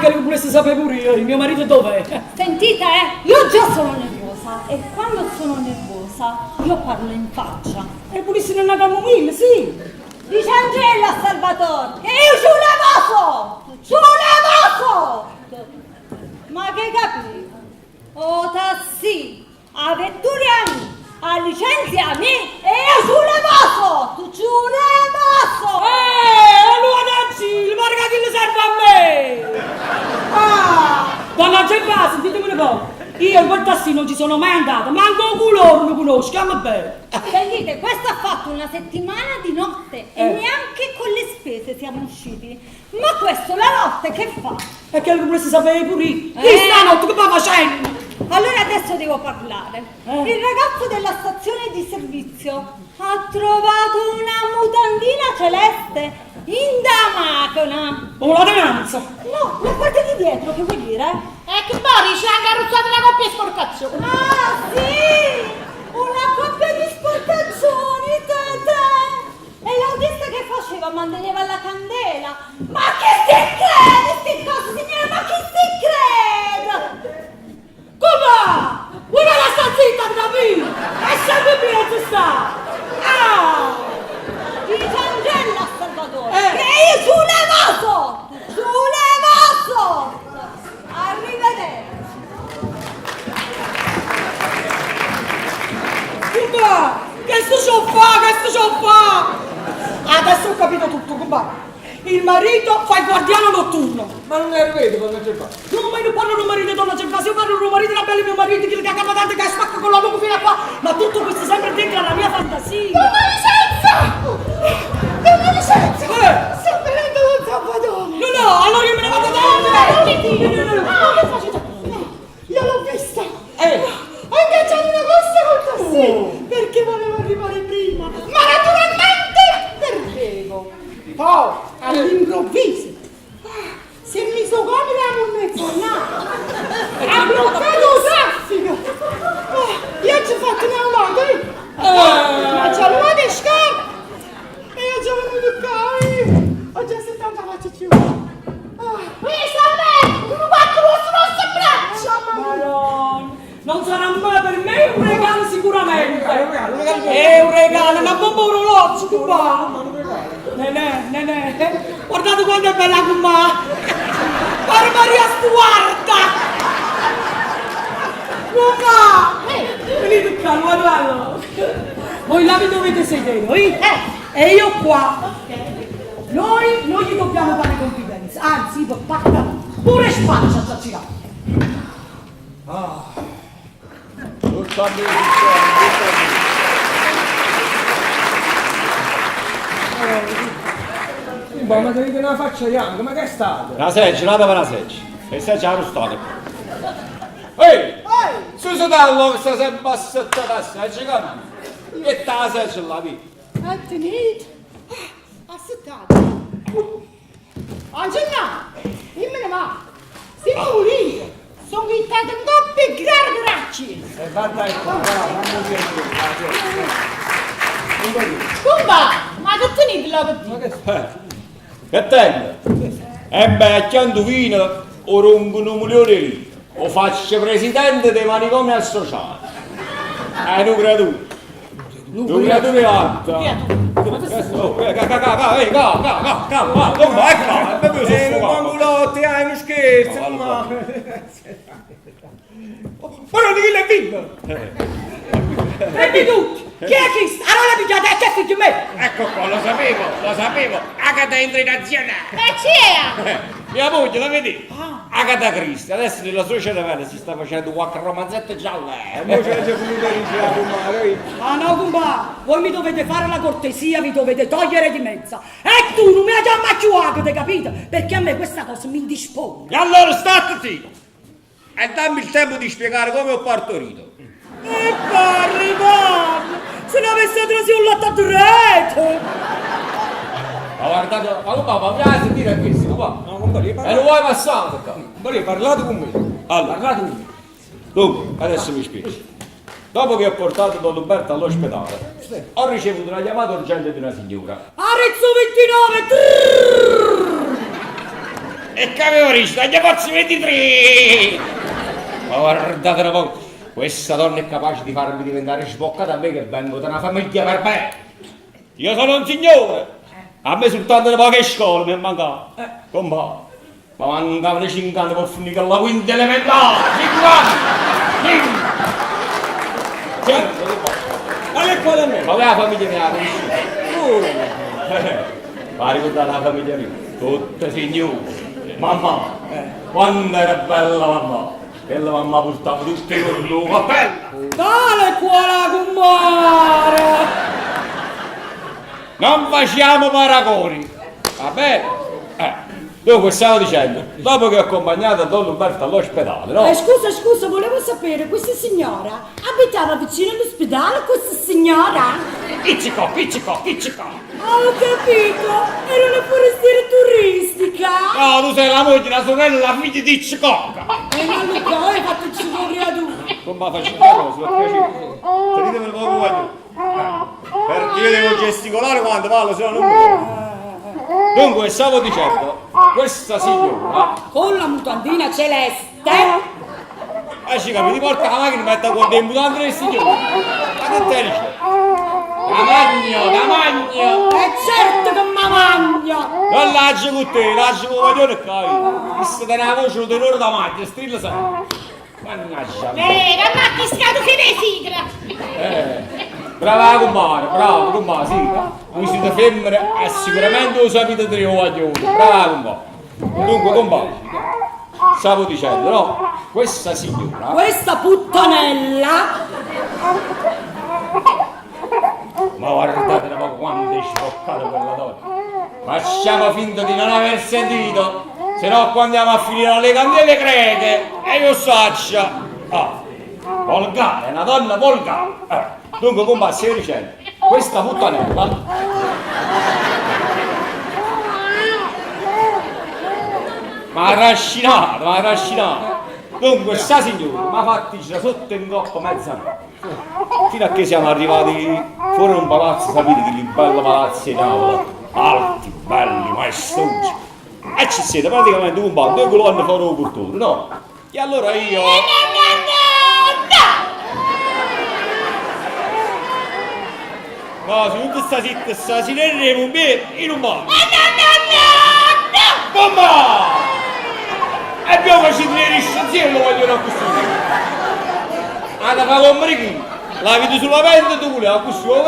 quello che vulesse sapè pure io, mio marito dov'è? Sentite, eh, io già sono nervosa e quando sono nervosa io parlo in faccia. E vulisse na camomilla, sì! Dice Angela a Salvatore che io ci levo sotto, ci levo sotto! Ma che capito? O tassì, a vettura a me, a licenzia a me e io ci levo sotto, ci levo sotto! Eh, allora Gil, guarda che le serve a me! Ah, donna Gervasio, sentitemi un po'. Io in quel tassino non ci sono mai andata, manco il culo non conosco, chiama bene. Sentite, questo ha fatto una settimana di notte e Eh. neanche con le spese siamo usciti. Ma questo la notte che fa? E che lo volessi sapere pure io. Eh. Chi stanotte che va facendo? Allora adesso devo parlare. Eh. Il ragazzo della stazione di servizio ha trovato una mutandina celeste in da macchina. Oh, la tenanza. No, la parte di dietro, che vuoi dire? E che poi c'è anche arruzzato una coppia di sporcazione. Ah, sì! Una coppia di sporcaccioni, tete! E l'autista che faceva? Manteneva la candela. Ma che si crede sti cose, signora? Ma chi si crede? Come? Vuoi la sta zitta, capito? È sempre più sta! Ah! Dice Angela a Salvatore Eh. che io ci levo sotto, ci levo sotto. Arrivederci. Cuba, che sto c'ho fa, che sto c'ho fa? Adesso ho capito tutto, cuba. Il marito fa il guardiano notturno. Ma non è vero quando c'è fa. No, ma io non parlo del marito di donna Gervasio, io parlo del marito della bella mio marito che cagava tanto che spacca con la lunga fino a qua. Ma tutto questo sempre dentro alla mia fantasia. Donna Licenza! Donna Licenza! Eh. Sto venendo con Salvatore! No, no, allora io me ne vado da No, no, no, no, no, che facete? No, io l'ho vista! Eh. Ho ingaggiato una corsa col tassì Oh. perché volevo arrivare prima, ma naturalmente perdevo. Poi, all'improvviso, ah, si è messo come la monnezzonata, ha bloccato il traffico. Ah, io ci ho fatto una volata, eh. Ma ci ho levato le scarpe e io già venuto qua, eh. Ho già 70 faccio più. Ah. Questa me, un quattro rosso braccio. Madonna, non sarà mai per me un regalo sicuramente. È un regalo, una bomba orologio, cuba. Nenè, nenè, guardate quanto è bella cumà. Pare Maria Stuarda. Cumà, venite qua, guardate. Voi là vi dovete sedere, oi? E io qua. Noi non gli dobbiamo fare confidenza, anzi, per pacca pure spaccia ci girare. Ah. Tutto a me, tutto a me. Ma ma tenete una faccia bianca, ma che è stato? Una seggia, nata per una seggia. E seggia arrostata. Ehi! Su su dallo che sta sempre assettata a seggia, capi? E ta seggia là, via. Ah, tenete! Assettate! Angela! Io me ne vado! Se volete, sono invitata in coppia e gargaracci! E guarda qua, mamma mia, Cumba, ma che tenete là per dire? Che tengo? E beh, a chianto vino, o rompo un milione di lire. O faccio presidente dei manicomi associati. È un creatore. Un creatore alto. Oh, eh, ca, ca, ca, ca, eh, ca, ca, ca, ca, va, come, ecco, è proprio Eh, non soffocato. mangulotti, ah, è uno scherzo, ma... Ma non di chi l'è vivo? Prendi tutti! Chi è chi? Allora pigliate a che figlio me! Ecco qua, lo sapevo, lo sapevo. Agata entra in azione. E chi è? Mia moglie, la vedi? Agatha Christie, adesso nella sua cervella si sta facendo qualche romanzetto giallo. E mo ce l'ha già finita di girare con mare. Ah no, compà, voi mi dovete fare la cortesia, vi dovete togliere di mezzo. E tu non mi chiama più Agata, capito? Perché a me questa cosa mi indispone. E allora state zitto e dammi il tempo di spiegare come ho partorito. E parli, parli! Se ne avesse preso un latte a rete! Ma guardate, ma come ma mi a sentire a questo, qua? No, compare, E non parlate, vuoi passare qua? compare, parlate con me. Allora, Parlate con me. dunque, adesso mi spiego. Dopo che ho portato Don Umberto all'ospedale, ho ricevuto una chiamata urgente di una signora. Arezzo 29! Trrr. E che avevo visto? Gli faccio 23! Ma guardate un po', questa donna è capace di farmi diventare sboccata a me che vengo da una famiglia per bene. Io sono un signore! A me soltanto una poca scuola mi è mancata. Come va? Ma mancavano 5 anni per finire la quinta elementare! 5 anni! 5! Certo, Qual è quella mia? Ma la famiglia mia la conosciuta? Va ricordare la famiglia mia, tutte signore. Mamma, quando era bella mamma, quella mamma portava tutti i giorni la cappella. Tale quale cummare! Non facciamo paragoni, va bene? Dunque stavo dicendo, dopo che ho accompagnato Don Umberto all'ospedale, no? Scusa, scusa, volevo sapere, questa signora abitava vicino all'ospedale, questa signora? Pizzico, pizzico, pizzico! Ah, ho capito, era una forestiera turistica. No, tu sei la moglie, la sorella, la figlia di Cicocca! E non lo so, hai fatto il suo creatura. Come faccio una cosa, per piacere? Tenetemi poco voglio. Perché io devo gesticolare quando parlo, se no non mi trovo. Dunque, stavo dicendo, questa signora... Con la mutandina celeste... Ah, ci capi, ti porta la macchina e mette a guardare in mutande del signore. Ma che te dice? Da magno, da magno! E certo che mi magno! Non lascio con te, lascio con il coglione qua. Questa te una voce, un tenore da magno, strilla sempre. Mannaggia. Ma ma chi scado che ne sigla? Brava compare, brava compare, sì. Voi siete femmine e sicuramente lo sapete dire io voglio. Brava compare. Dunque compare, stavo dicendo, no? Questa signora... Questa puttanella... Ma guardate un po' quanto è sboccata quella donna. Facciamo finta di non aver sentito, se no qua andiamo a finire alle candele greche e io saccia. Ah, volgare, è una donna volgare. Dunque, come stai dicendo, questa puttanella ma ha trascinato, ma ha trascinato. Dunque, sta signora mi ha fatto girare sotto in coppa mezzanotte. Fino a che siamo arrivati fuori un palazzo, sapete che lì bello palazzo di Napoli, alti, belli, maestosi. E ci siete praticamente un po', due colonne fuori un portone, no? E allora io... No, no, no, no! No, se non ti sta zitta, sta silenzio, non io non vado. No, no, no, no! Bomba! E abbiamo facito le riscenziere, lo vogliono a questo. Ah, da fare un chi? La vedo solamente tu, a questo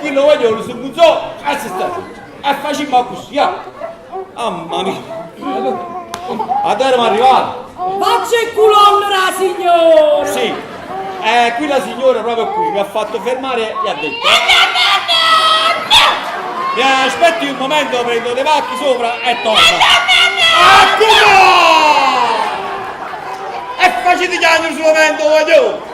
chi lo voglio, su buzzò, e si sta zitto. E facciamo a così, ah. Mamma mia. A dove eravamo arrivati? Faccia il culone la signora! Sì, qui la signora proprio qui mi ha fatto fermare e ha detto: No, no, no, no! Mi aspetti un momento, prendo le pacche sopra e torno. No, no, no! Ecco! E facete chiamare solamente, voglio!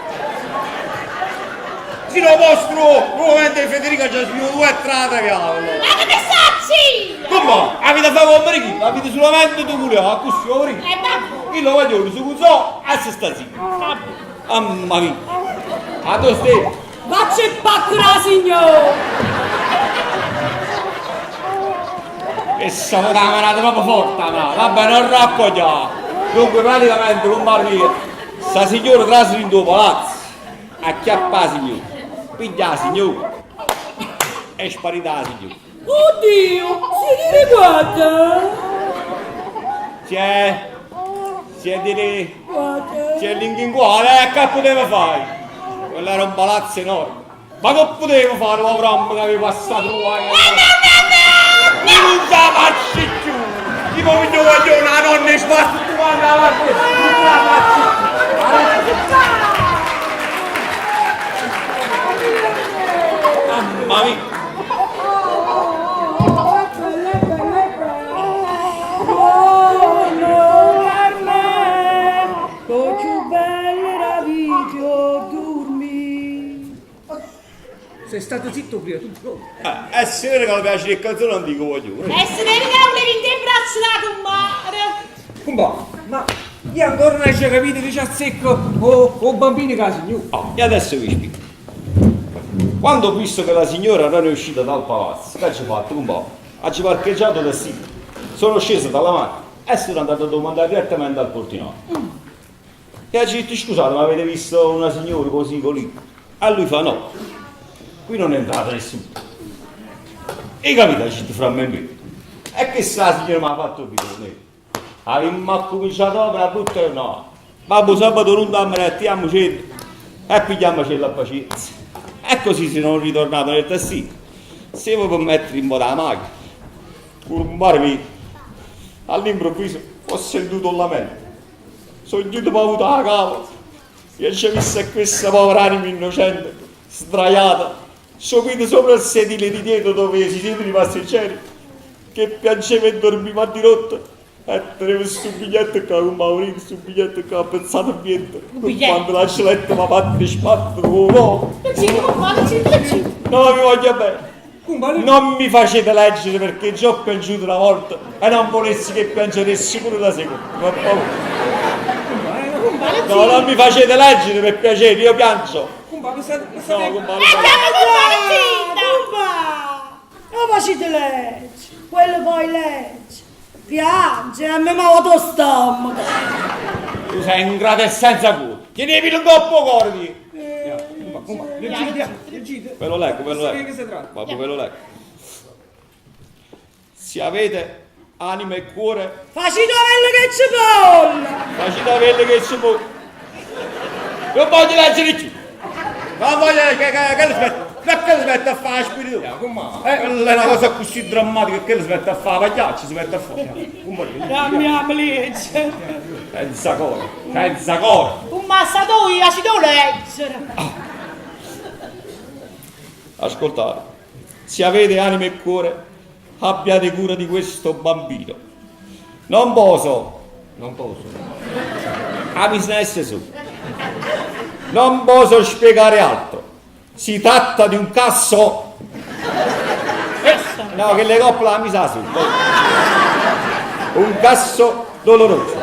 Sino vostro, nuovamente Federica già sviluppò due e tre cavolo. Ma che ne sacci? Come? Avete fatto come chi? Avete solamente tu volevo, a così, vabbè. Io lo voglio, su cuzzo, e si sta zitto. Mamma mia. A dove stai? Faccia il pacco la signora! E siamo da manata proprio forte, ma vabbè, non raccogliamo. Dunque praticamente con Maria, sta signora trasla in tuo palazzo, acchiappa la signora, piglia la signora e sparita la signora. Oddio, si riguarda! Si è... si è di... Guarda! si è l'inguale, che poteva fare? Quello era un palazzo enorme. Ma che potevo fare, povero che aveva passato guai? No, no, no, no! Io non ce la faccio più! Io voglio, voglio una nonna e sbatto tutto quanto avanti! Non ce la faccio più! Mamma mia! Buono Carmen, con più belle la video dormi. Sei stato zitto prima, tu pronto. Eh, se vero che mi piace il canzone antico, voglio. E se ne volevi in te braccio la comare! Compà, ma io ancora non ci ho capito che c'è secco o bambino che la signora. Oh, e adesso vi spiego. Quando ho visto che la signora non è uscita dal palazzo, che ci ho fatto un po'? Ha parcheggiato da sì. Sono sceso dalla macchina. E sono andato a domandare direttamente al portinaio. E ha detto, scusate, ma avete visto una signora così, colì? A lui fa, no, qui non è entrato nessuno. E capito, ha detto fra me e me. E che sta signora mi ha fatto bidone? Abbiamo cominciato a brutta no. Babbo sabato non dammi rettiamoci e pigliamoci la pazienza. E così sono ritornato nel tassino. Se vuoi per mettere in moto la macchina, curmarmi all'improvviso ho sentito un lamento. Sono chiuso per avuto la cava. E ci ho visto questa povera anima innocente, sdraiata, sopita sopra il sedile di dietro dove si siedono i passeggeri, che piangeva e dormiva a dirotto. E tenevo questo biglietto qua con Maurino, questo biglietto qua appezzato a niente. Quando l'ha letto mi ha fatto sbattere, oh no! No, mi voglio bene. Non mi facete leggere perché già ho piangiuto una volta e non volessi che piangeressi pure la seconda. Per favore. No, non mi facete leggere per piacere, io piangio. Cumpa, mi sta... Mi No, sta... cumpa, E chiama compare Cumpa! Non facete legge, quello poi legge. Piange, a me mi ha lo stomaco. Tu sei ingrato e senza cuore. Tieni un coppo cuore di. Cumpa, cumpa, leggite, leggite. Ve lo leggo, ve lo Che leggo. si tratta? Vabbè, ve lo leggo. Se avete anima e cuore, Facite quello che ci volle. facete avere che ci può. Non voglio leggere più. Non voglio che che che smette. Perché smette a fare spirito? È una cosa così drammatica che smette a fare, pagliacci si mette a fare. Dammi la legge. Senza cuore, senza cuore. Un massatoio, ci devo leggere. Ascoltate, se avete anima e cuore, abbiate cura di questo bambino. Non posso, non posso. A business su. Non posso spiegare altro. Si tratta di un casso. No, che le coppole la misa su. Un casso doloroso.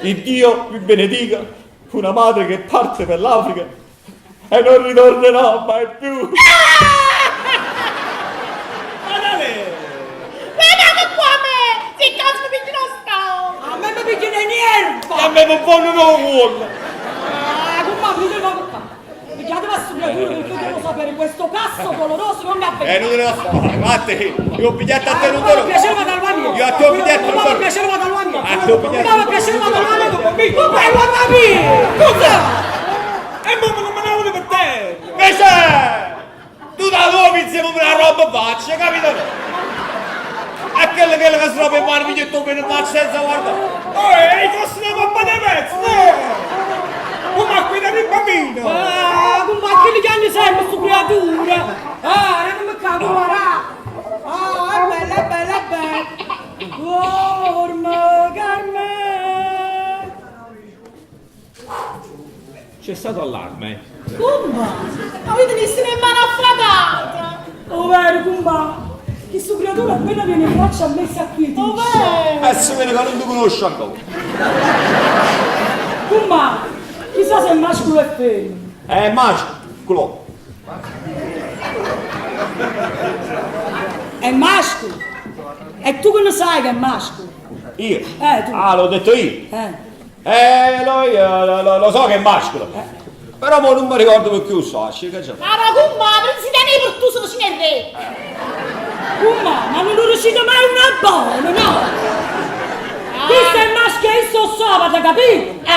Il Dio vi benedica una madre che parte per l'Africa e non ritornerà mai più. Guardate qua a me! Se cazzo mi pigli lo stavo! A me mi piglia le nervi. E a me non voglio non vuole. Ah, cumpa, venite qua. Pigliate questo creatura perché io devo sapere questo cazzo doloroso non mi ha E non te la fare, guarda, io ho pigliato a te non Ma te piacere vado al bagno. Io a te ho pigliato Ma piacere vado al bagno. A te ho pigliato. Ma piacere vado al bagno. Ma guarda mia! Cosa? E mo non me ne volevo per te! Invece, tu da dove insieme una roba faccia, capito? E quello che si trova in mano, mi tu in faccia senza guardare. Oh, e fosse una pappa di pezzo, no! Come a guidare il bambino! Ah, come che gli anni sempre su creatura? Ah, non mi cago, guarda. Ah, è bella, è bella, è bella. Dorme, Carmen. C'è stato allarme. Cumba! Avete visto in mano affradata! Oh, vero, cumba! Che su creatura appena viene in braccio a me si acquietisce. Oh, vero! E si vede che non ti conosco ancora. Cumba, chissà se è maschio o è femmina. È mascolo. È maschio. E tu che ne sai che è maschio? Io? Tu. Ah, l'ho detto io. Eh. Lo, io, lo, lo so che è mascolo. Però mo non mi ricordo perché lo so, che c'è. Ma no, cumba, si tiene per tu sono vicino al re! Cumba, ma non riuscite mai una buona, no? Questo è maschio e io sono sabato, capito?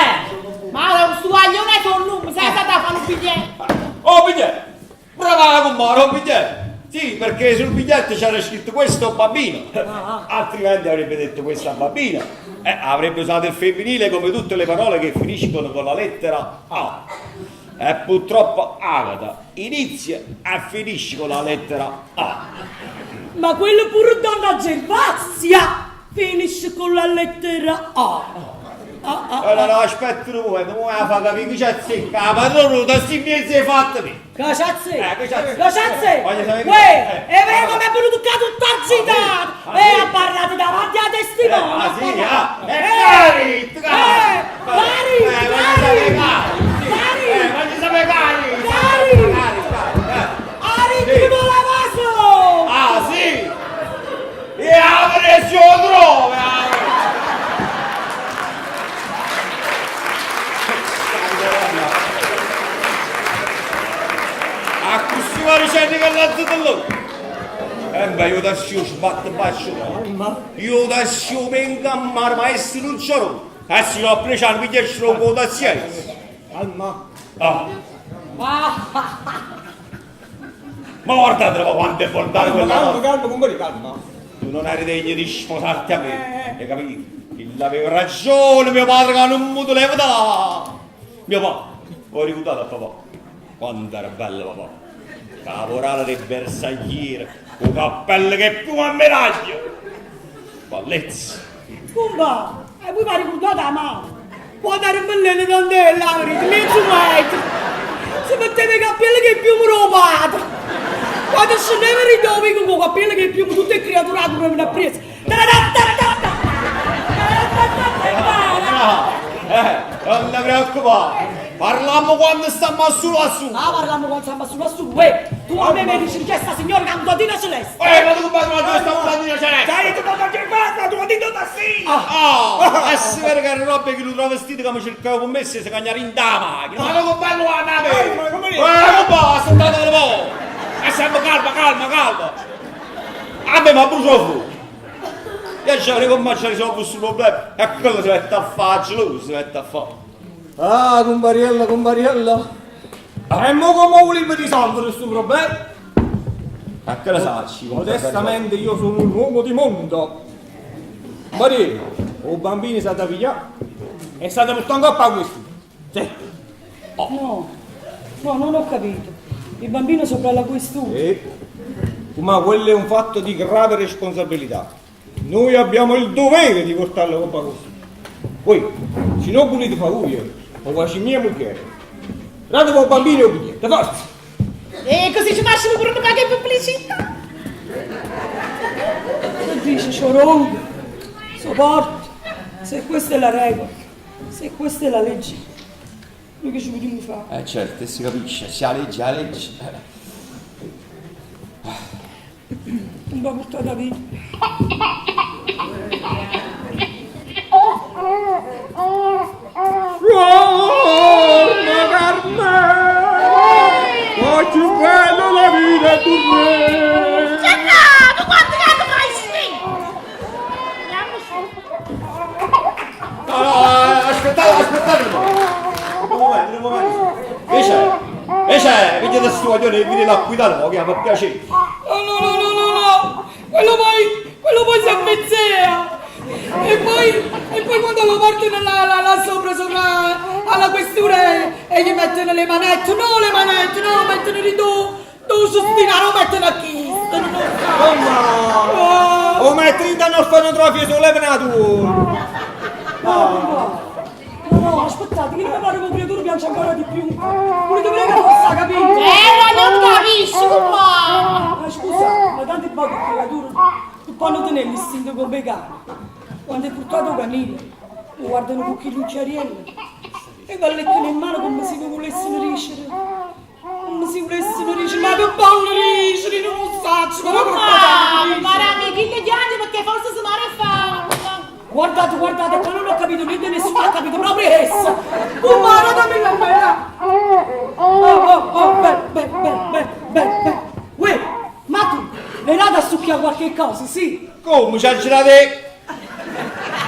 Ma no, sto guaglione con nome, sai da fare un biglietto! Oh, biglietto! Brava compare, un biglietto! Sì, perché sul biglietto c'era scritto questo bambino. Altrimenti avrebbe detto questa bambina. Avrebbe usato il femminile come tutte le parole che finiscono con la lettera A. E purtroppo Agata inizia e finisce con la lettera A. Ma quello pure donna Gervasia finisce con la lettera A. Ah, ah, Allora, no, aspetta un momento, come la fa capire che c'è zecca? La padrona da sti mezzi è fatta me. Cacciazze! Cacciazze. Cacciazze! Voglio sapere- Uè, e vedi come è venuto qua tutta agitata! E ha parlato davanti a testimone! Ah, sì, ha ah, parlato. cari, cari, Cari, voglio sapere cari, cari, voglio sapere cari, Cari! cari, cari, Ari, Sì. ti voleva solo! Ah, sì! E apre il suo trova! facenno che l'alzo Eh beh, io da scio sbatto bacio. Io da scio vengo a mare, ma esse non c'ero. Eh sì, ho preso il biglietto con da Calma. Ah. Ma guardate quanto è volgare quella Calma, cosa. calma, compare, calma. Tu non eri degno di sposarti a me, hai capito? Il aveva ragione mio padre che non mi voleva dare. Mio papà, ho ricordato a papà. Quanto era bello papà. Caporale dei bersaglieri, un cappello che più a medaglia. Bellezza. Cumba, e voi vi ricordate la mamma? Quando era bellina candela, la verità, mezzo metro. Si metteva i capelli che più mi padre. Quando scendeva in ridovo con i capelli che più tutte le creature mi avevano preso. Eh, non ti preoccupare. Parliamo quando stiamo su lassù. Ah, parliamo quando siamo su lassù, uè. Tu a me mi dici che sta signora che è un totino celeste. Eh, ma tu ma tu stai un totino celeste. Dai, tu non ti guarda, tu ti da sì. Ah, è vero che era roba che lo travestito che mi cercavo con me se cagnare in da macchina. Ma come bello a nave! Eh, ma come Eh, come ascoltate un po'! E sempre calma, calma, calma! A me mi brucia fuoco! Io c'avrei con me risolvo questo problema e quello si mette a fare, lui si mette a fare. Ah, compariella, compariella. E mo come volevo risolvere questo problema? A che la sacci? Modestamente io sono un uomo di mondo. Maria, o bambino è stato pigliato è stato portato in coppa a questo. Sì. No, no, non ho capito. Il bambino sopra la questura. Sì. Ma quello è un fatto di grave responsabilità. Noi abbiamo il dovere di portarlo in coppa a questo. Poi, se non volete fare voi, o faccio mia moglie. Date il bambino il biglietto, forza! E così ci facciamo pure una qualche pubblicità. Che dici, Ciorongo? Sopporto. Se questa è la regola, se questa è la legge, noi che ci vogliamo fare? Eh certo, si capisce, se la legge, la legge. Non va portata via. Buongiorno Carmelo, oh più bella la vita è per me. Gennaro, quanto cazzo fai sì? Andiamo su. No, no, aspettate, aspettate un po'. Un momento, un momento. Che c'è? Che c'è? Vedete sto guaglione che viene là guidare, ma che mi piace. No, no, no, no, no, no! Quello poi, quello poi si ammezzea! E poi, e poi quando lo portano là, là, là sopra, sopra alla questura e, e gli mettono le manette, no le manette, no, mettono di due, due sostinare, lo mettono a chi? Non lo so. Mamma! Oh, ma è 30 orfanotrofio sulle tu! No, no, no, no, aspettate, che non mi pare che creatura piange ancora di più. Volete vedere che non sa, capito? Eh, ma non capisci, come? Ma scusa, ma tante poche creature non possono tenere l'istinto come i cani. Quando è portato un canile, lo guardano con chi lucciariello e va leccano in mano come se non volessero ricere. Come se volessero ricere, ma che possono ricere, non lo so, ma Ma, ma rami, chi gli piange perché forse si muore fame. Guardate, guardate, qua non ho capito niente, nessuno ha capito, proprio essa. Oh, ma dammi la bella. Oh, oh, oh, beh, beh, beh, beh, beh, beh. Uè, ma tu, l'hai data a succhiare qualche cosa, sì? Come ci ha girato?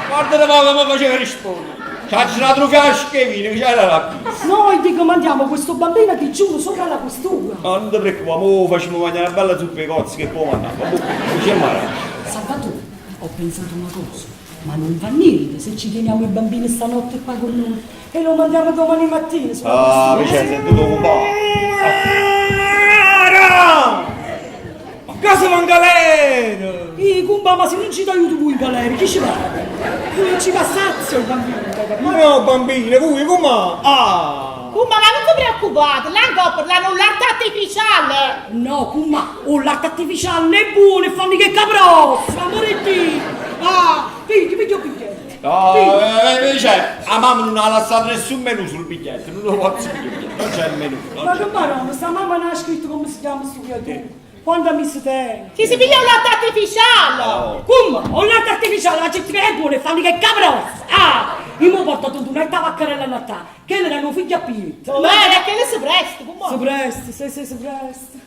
Guarda un po' come faceva rispondere. Ci ha girato un fiasco e vino, che c'era là. Noi dico mandiamo questo bambino, ti giuro, sopra la questura. No, non ti preoccupare, mo facciamo mangiare una bella zuppa di cozze che può mandare. Ma boh, c'è male. Salvatore, ho pensato una cosa, ma non va niente se ci teniamo il bambino stanotte qua con noi e lo mandiamo domani mattina sulla Ah, questura. Vincenzo, tu un po'. Ma cosa va in galera? Ih, cumba, ma se non ci ti aiuto voi in galera, chi ci va? Non ci va sazio il bambino, hai capito? Ma no, bambino, voi come? Ah! Cumba, ma non ti preoccupate, l'hanno l'hanno l'arte artificiale. No, cumba, oh, l'arte artificiale è buona e fanno che caprossa, amore di Ah, pigli, pigli un biglietto. No, eh, cioè, la mamma non ha lasciato nessun menù sul biglietto, non lo posso più, non c'è il menù. Non Ma c'è. che maronna, sta mamma non ha scritto come si chiama sto creatura. Quanta mise tene? Chi si piglia 'o latte artificiale? Come? O latte artificiale, la gente che è buono e fanno che caprossa! Ah! Io mo porto Tuntunetta a vaccarella allattà, chella era nu figlio a pietto. Ma era che si presta, come? Si presta, sì, sì, si presta.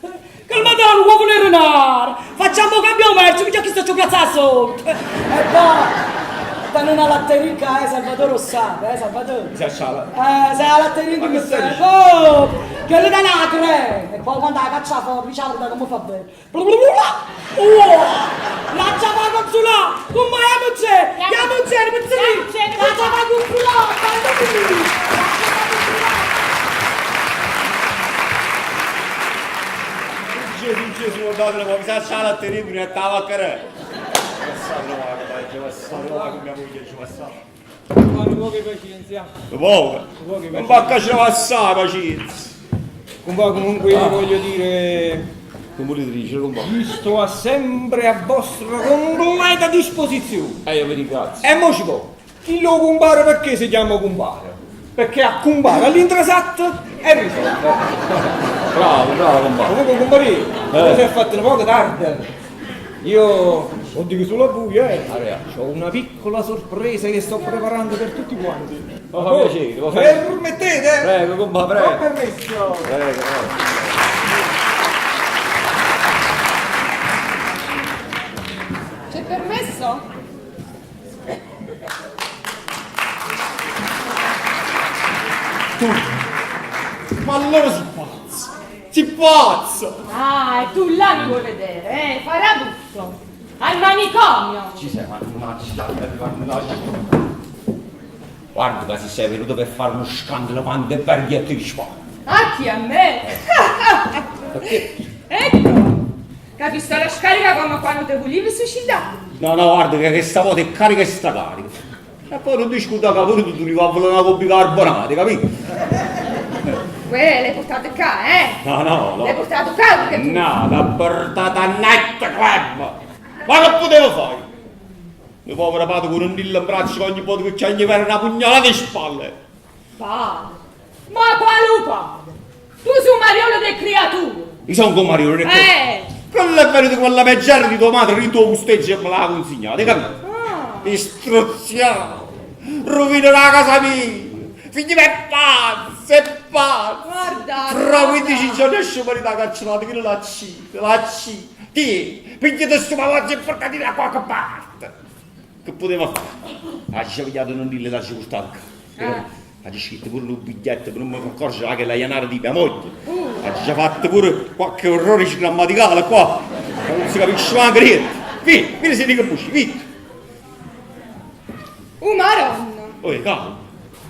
Che madonna, uovo nel renare! Facciamo cambio merce, mica chi sta ci piazza sotto! E poi, danno una latterica, eh, Salvatore lo sa, eh, Salvatore. Si acciala. Eh, se la latterica Ma mi che stai serve. dicendo? Oh, che le dà una crema! E poi quando la caccia fuori, diciamo come fa bene. Oh, la ci fa consolare! Come andiamo c'è? Andiamo c'è, Andiamo La ci fa consolare! Quando mi? La ci fa consolare! Gesù, Gesù, guardate, ma mi sa acciala a tenere una tavacca. Passate, con mia moglie, ci passate. Con poca pazienza. Poco. Non va a cacciare passare, pazienza. Compà, comunque io voglio dire, Come volete dire, compà? io sto a sempre a vostra completa disposizione. Eh, io vi ringrazio. E mo ci può. Chi lo compare perché si chiama compare? Perché a compare all'intrasatta è risolto. Bravo, bravo, compà. Comunque compare, eh. si è fatto un poco tardi. Io lo dico solo a voi, eh. Ho una piccola sorpresa che sto preparando per tutti quanti. Mi fa piacere, mi fa piacere. Permettete? Prego, compà, Ho prego. permesso. Prego, prego. C'è permesso? Tu. Ma allora si pazza. Si pazza. Ah, e tu là mi vuoi vedere, eh? Farà brutto. Al manicomio. Ci sei, mannaggia, mannaggia. Guarda che se sei venuto per fare uno scandalo quando è perdi e ti rispondo. A chi a me? Perché? Ecco, capisco la scarica come quando te volevi suicidare. No, no, guarda che questa volta è carica e stracarica. E poi non ti scordare che pure tu ti rivolvi una con bicarbonate, capito? Quelle le portate qua, eh? No, no, no. Le portate qua perché tu... No, l'ha portata a night club. Ma che potevo fare? Mio povero padre con un dillo in braccio ogni volta che c'è gli era una pugnalata in spalle. Padre, ma quale padre? Tu sei un mariolo del creatura. Io sono con Mario, non è che... Eh! Quello è venuto con la peggiore di tua madre, il tuo posteggio e me l'ha consegnato, hai capito? Ah. Ti strozziamo, rovino la casa mia, figlio è pazzo, è pazzo. Guarda, Fra 15 giorni esce fuori da carcerata, che la cita, la cita. Ti, pigliate sto palazzo e portatela da qualche parte. Che poteva fare? Ha già pigliato non dille la portato. Eh. Ha scritto pure un biglietto per non mi accorgere che la ianara di mia moglie. Ha già fatto pure qualche errore grammaticale qua. Che Non si capisce manco niente. Vieni, vieni se dico busci, vieni. Un maronna. Oh, calma,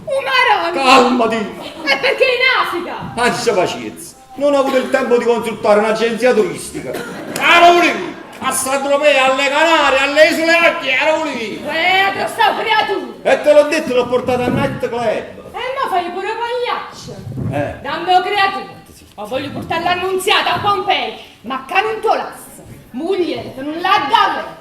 Un maronna. calmati. È perché in Africa. Faccia pazienza. Non ho avuto il tempo di consultare un'agenzia turistica. Ah, volevi! A Saint-Tropez, alle Canarie, alle Isole Occhi, ah, volevi! Eh, dove sta creatura? E te l'ho detto, l'ho portata al night club. E mo fai pure pagliaccio. Eh. Dammi o creatura. O voglio portare l'annunziata a Pompei, ma che non te lassa. Moglie, che non la dà.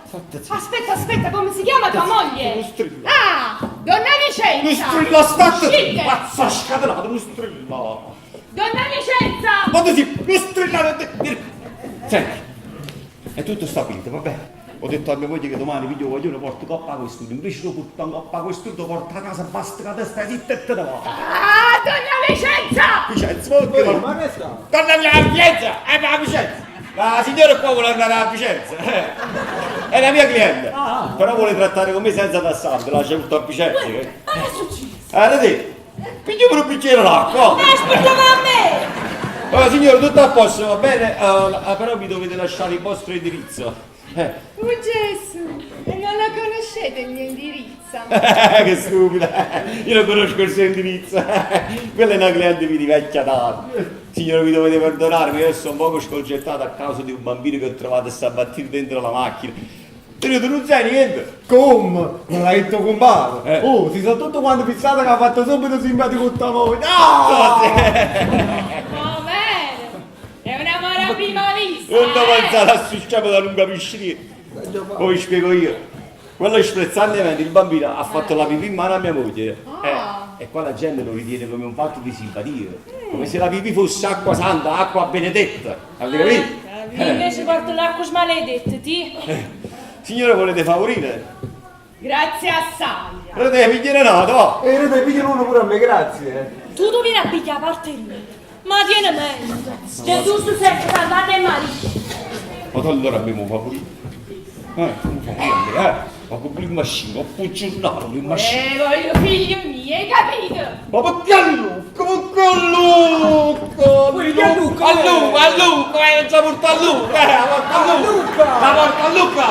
Aspetta, aspetta, come si chiama tua moglie? Non strilla. Ah, donna Non Vicenza. strilla, state! Uscite. Pazza scatenata, non strilla! Donna Vicenza! Quando si... Non strillare! Senti, è tutto stabilito, va bene? Ho detto a mia moglie che domani figlio voglio lo porto coppa a questo, invece lo porto in coppa a questo, lo porto a casa, basta che te stai zitta e te ne vai. Ah, donna Vicenza! Vicenza, ma perché? Ma che sta? Torna via a Vicenza! Eh, ma a Vicenza! La signora qua vuole andare a Vicenza! eh. È la mia cliente! Però vuole trattare con me senza tassarmi, la c'è tutto a Vicenza. Che... Ma che è successo? Eh, vedi? Piglia pure un bicchiere d'acqua! Eh, aspettava a me! Allora, signore, tutto a posto, va bene? Eh, però mi dovete lasciare il vostro indirizzo. Eh, Oh Gesù, e non lo conoscete il mio indirizzo? che stupida! Io non conosco il suo indirizzo. Quella è una cliente mi di vecchia data. Signore, mi dovete perdonare, ma io sono un poco sconcertato a causa di un bambino che ho trovato stamattina dentro la macchina. Tenuto, non sai niente. Come? Me l'ha detto compare. Eh. Oh, si sono tutto quanto fissato che ha fatto subito simpatico con tua moglie. No! Va bene, è un amore a prima vista. Non eh? avanzare a succiamo da non capisci niente. Poi vi spiego io. Quello sprezzantemente il bambino ha fatto la pipì in mano a mia moglie. Ah. Eh, e qua la gente lo ritiene come un fatto di simpatia. Come se la pipì fosse acqua santa, acqua benedetta. Avete capito? Io invece porto l'acqua smaledetta, ti. Signore, volete favorire? Grazie assai. Rete, pigliane n'ato, va. E rete, pigliane uno pure a me, grazie. Tu tu vieni a pigliare a parte mia. Ma tieni mente. Gesù tu sei salvato e Maria. Ma tu allora abbiamo favorito. Un favorire, eh. Ma con il machine, ho funzionato il machine. Voglio figlio mio, hai capito? Ma perché a Lucca? Perché a Lucca? Perché a Lucca? A Lucca, a Lucca, non ci porta a Lucca, la porta a Lucca! La porta a Lucca!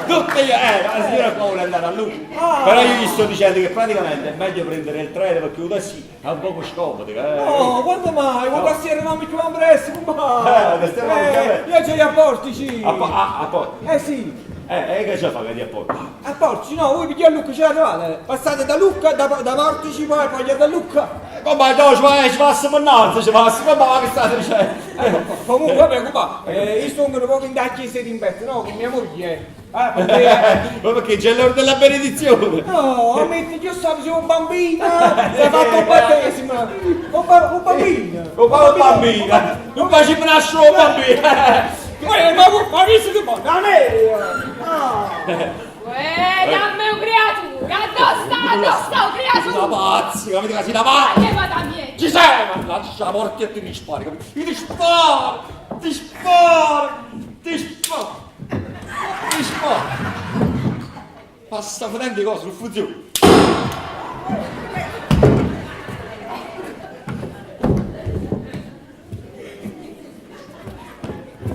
Tutte io, la signora qua vuole andare a Lucca. Però io gli sto dicendo che praticamente è meglio prendere il treno perché il taxi è un poco scomodo, eh. No, quando mai? Quando si eravamo più a presto, come Eh, stiamo anche Io ce li apportici. A, a, a porti. Eh sì. Che ce fa che ti apporti? A Portici, no, voi pigli a Lucca, ce la trovate. Passate da Lucca, da, da Portici, poi poi da Lucca. Come no, ci va, ci passa per innanzi, ci passa, ma che state dicendo? Comunque, vabbè, compa, io sto un poco in da chiesa di Impetto, no, con mia moglie. Ah, perché... Ma perché c'è l'ora della benedizione? No, metti, io stavo su un bambino, si è fatto un battesimo. Un, un bambino. Un bambino. Non facciamo nascere un bambino. Ma, ma, ma visto che buono, da me! Ah! Uè, dammi un creatura! Dove sta? Dove sta un creatura? Una pazza, capito che si la va? Che vada mia! Ci sei! Mannaggia la morte e ti spari, capito? Ti spari! Ti spari! Ti spari! Ti spari! Ma sta facendo cose, non funziona!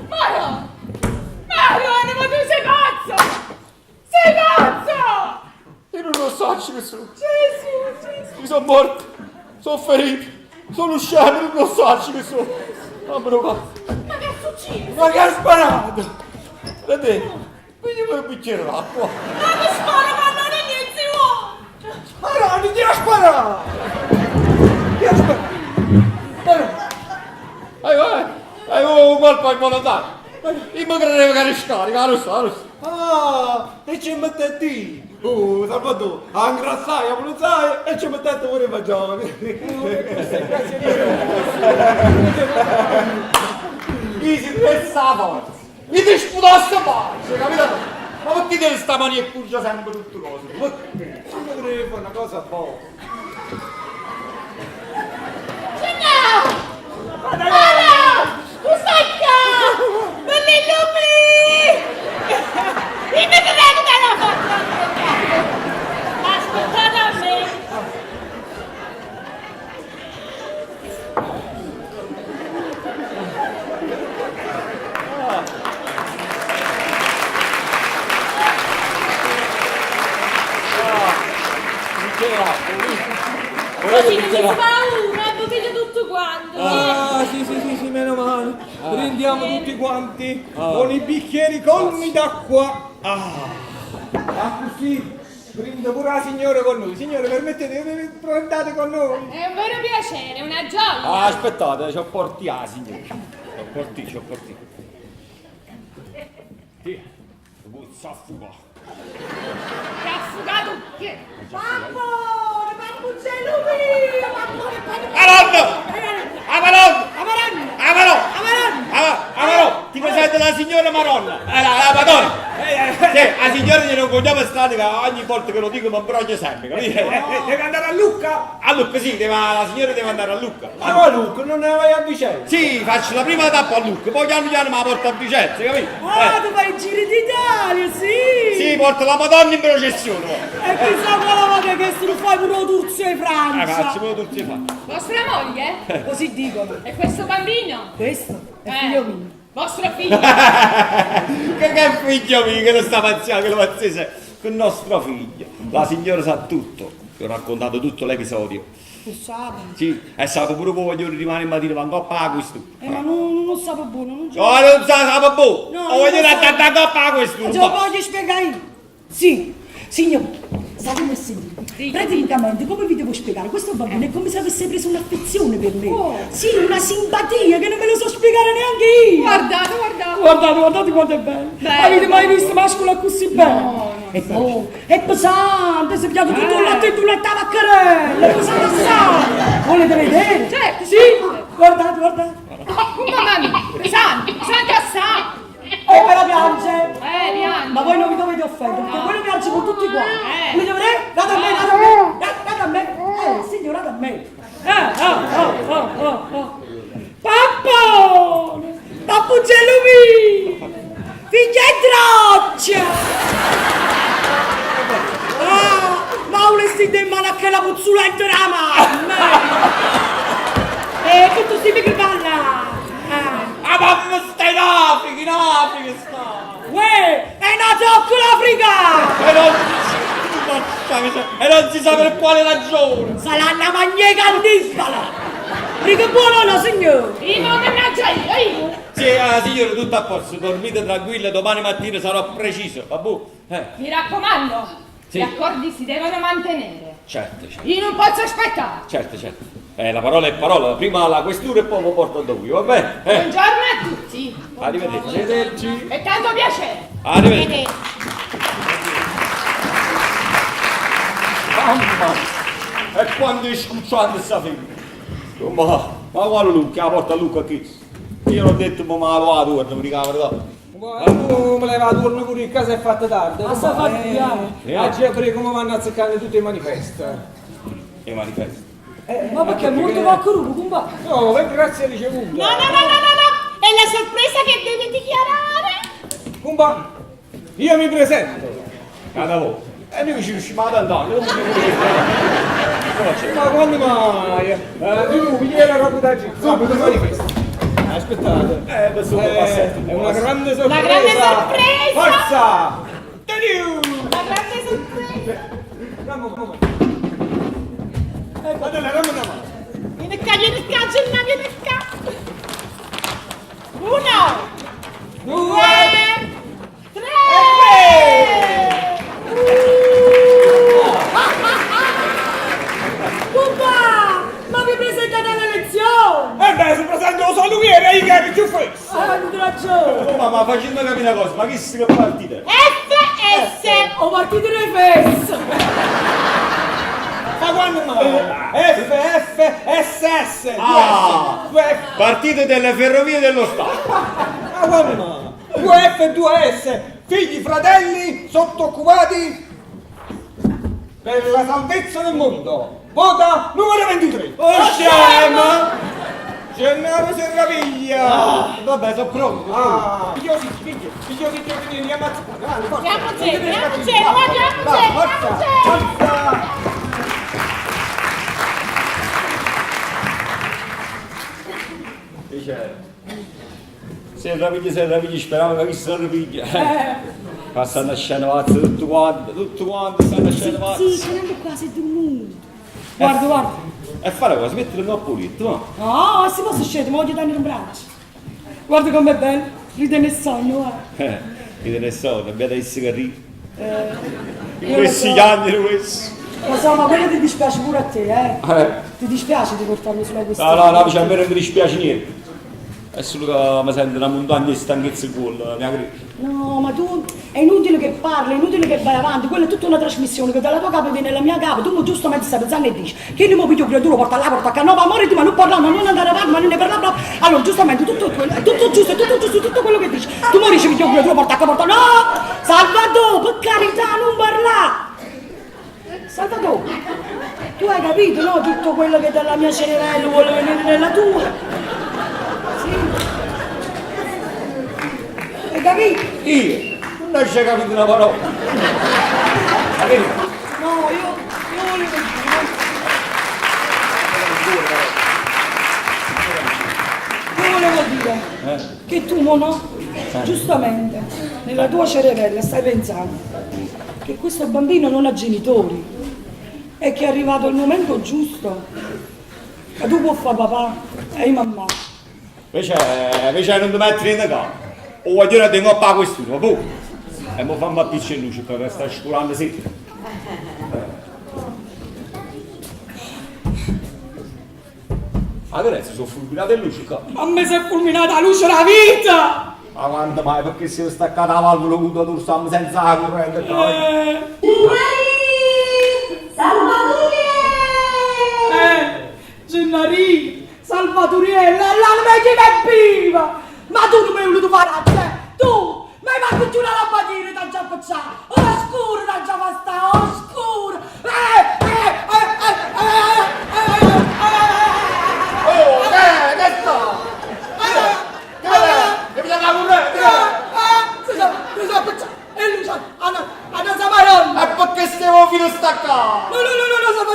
Maro! Marone, ma tu sei pazzo! Sei pazzo! Io non lo so che sono. Gesù, Gesù! Mi sono morto, sono ferito, sono scemo, non lo so che sono. Mamma mia, Ma che è successo? Ma che ha sparato? Vedi, quindi vuoi un bicchiere d'acqua? Ma che spara, ma non è niente uomo! Marone, chi ha sparato? Chi ha sparato? Hai un colpo in volontà. Io mi credevo che eri scarica, lo so, lo so. Ah, e ci mettete Oh, Salvatore, angrassai, abbruzzai e ci mettete pure i fagioli. Mi si questa forza. Mi ti sputasse faccia, capito? Ma perché deve sta mania e cuccia sempre tutte cose? Perché? Ma dovrei fare una cosa buona. Gennaro! Anna! Tu stai qua! Bellino mio! Io mi credo che l'ho fatto! Aspettate a me! Così non si paura, potete tutto quanto. Ah, sì, sì, sì, sì, meno male. Prendiamo tutti quanti con i bicchieri colmi d'acqua. Ah, così prende pure la signora con noi. Signore, permettete, prendate con noi. È un vero piacere, una gioia. Ah, aspettate, ci ho porti ah, signore. Ci ho porti, ci ho porti. Sì, puzza affugato. Che ha affugato che? Pappone, pappuccello mio, pappone, pappone. Madonna! Amaronna! Amaronna! Amaronna! Amaronna! Amaronna! Ti presento la signora Maronna! La Madonna! Sì, la signora gliene un cognome strano che ogni volta che lo dico mi imbroglia sempre, capito? Deve andare a Lucca? A Lucca, sì, deve, la signora deve andare a Lucca. Ma no, a Lucca, non ne vai a Vicenza? Sì, faccio la prima tappa a Lucca, poi piano piano me la porto a Vicenza, capito? Ah, tu fai i giri d'Italia, sì! Sì, porto la Madonna in processione. E chissà quale volta che se lo fai pure Turchia e Francia. Faccio pure Turchia e Francia. Vostra moglie? Così dicono. E questo bambino? Questo è figlio mio. Vostro figlio? Che è figlio mio, che lo sta pazzendo, che lo pazzese. Con nostro figlio. La signora sa tutto. Vi ho raccontato tutto l'episodio. Lo sa. Sì, e sa pure che voglio rimane in mattina, ma coppa a questo. Ma non lo sa buono, non c'è. No, non sa sa buono. No, O voglio non lo sa. andare a coppa a questo. Te lo voglio spiegare io. Sì, signore, statemi a sentire. Praticamente, come vi devo spiegare? Questo bambino è come se avesse preso un'affezione per me. Sì, una simpatia che non me lo so spiegare neanche io. Guardate, guardate. Guardate, guardate quanto è bello. Bello. Avete mai visto mascolo così bello? No, no. E poi, è pesante, si è pigliato tutto il latte in una tabaccherella, è pesante assai. Volete vedere? Certo, Sì, guardate, guardate. Oh, mamma mia, pesante, pesante. piange! Piange. Ma voi non vi dovete offendere, perché quello piange con tutti quanti. Eh. Volete vedere? Date a me, date a me, date a me. Signora, date a me. Oh, oh, oh, oh. Pappone! Pappugello mio! Figlia e traccia! Ah, ma volessi in mano a che la puzzolente della mamma! E che tu stai che parla? Ah. Ah, mamma sta in Africa, in Africa sta! Uè, è una zoccola africana! E non, e non si sa per quale ragione! Sarà una magneca cannifala! Riga buono no, signore! Io mannaggia io, io. Sì, ah, signore, tutto a posto, dormite tranquilla, domani mattina sarò preciso, vabbè? Mi raccomando, Sì. gli accordi si devono mantenere. Certo, certo. Io non posso aspettare. Certo, certo. La parola è parola, prima la questura e poi mi porto da qui, va bene? Buongiorno a tutti. Arrivederci. Arrivederci. E tanto piacere. Arrivederci. Mamma, e quando è scucciante sta figlia? Ma, ma guarda Luca, la porta Luca qui. Io l'ho detto, ma la vado, non mi ricordo la verità. Ma tu me le vado a pure in casa è fatta tardi. Ma sta fatta piano. Oggi apri come vanno a zeccare tutti i manifesti. I manifesti? Ma perché è molto qualcuno, compa? No, per grazia ricevuta. No, no, no, no, no, no, è la sorpresa che deve dichiarare. Compa, io mi presento. Cada volta. E noi ci riusciamo ad andare, non mi Ma quando mai? Tu pigli la roba da giro, subito il manifesto. Aspettate. Passetto, È una grande sorpresa. Una grande sorpresa. Forza! Teniu! Una grande sorpresa. Dammi un momento. Madonna, dammi una mano. Vieni qua, vieni qua, Gennà, vieni qua. Uno, due, tre. Cuba! Ma vi presentate alle elezioni! Eh beh, si presenta lo salumiere, io che più fesso! Ah, non ragione! Oh, ma, ma facendo capire una cosa, ma chi si che partita? F, S. Ho partito dei fes! Ma quando mai? F, F, S, S, Ah. 2 F, Partito delle ferrovie dello Stato. Ma quando mai? 2 F e 2 S, figli, fratelli, sottoccupati per la salvezza del mondo. Vota numero 23. Oh, scemo! Gennaro Serraviglia! Ah, vabbè, sono pronto. Ah, figlio, figlio, figlio, figlio, figlio, andiamo a dai, forza. Andiamoci, andiamoci, andiamoci, Forza, andiamoci. forza. Dice, se Raviglia, speravo che si Raviglia. Ma stanno scena pazza, tutto quanto, stanno scena pazza. Sì, c'è anche qua, sei dormito. Guarda, guarda. E fare cosa? Mettilo in pulito, no? No, si può scendere, ma voglio dare un braccio. Guarda com'è bello, ride nel sogno, guarda. Ride nel sogno, abbiate il sigarino. Io Questi lo so. anni, questi. Lo so, ma quello ti dispiace pure a te, eh? Ti dispiace di portarlo sulla questione? No, no, no, a me non mi dispiace niente. È solo che mi sento una montagna di stanchezza in culo, mia cresce. No, ma tu è inutile che parli, è inutile che vai avanti, quella è tutta una trasmissione che dalla tua capa viene alla mia capa, tu giustamente stai pensando e dici che io mi piglio creatura, porta là, porta qua, no, ma amore, ma non parlare, ma non andare avanti, ma non ne parlare proprio. Allora, giustamente, tutto, è tutto giusto, è tutto giusto, tutto quello che dici. Tu mi dici piglio creatura, porta qua, porta no! Salvatore, per carità, non parlare! Salvatore, tu hai capito, no? Tutto quello che dalla mia cervello vuole venire nella tua. Sì. Hai capito? Io? Non ci hai capito una parola. No, io volevo dire. Io volevo dire che tu, mo, no? Giustamente, nella tua cervella stai pensando che questo bambino non ha genitori e che è arrivato il momento giusto. Ma tu puoi fare papà e io mamma. Invece non ti metti in casa. O voglio dire tengo a pa questo, ma boh. E mo fammi appicciare luce perché sta scurando sì. Adesso sono fulminate luce qua. A me si è fulminata la luce della vita! Ma quando mai? Perché si è staccata la valvola avuto tu stiamo senza la corrente. Salvatore! Gennarino, Salvatoriella, l'anima che è viva! Ma tu non mi hai voluto fare a te! Tu! Ma hai fatto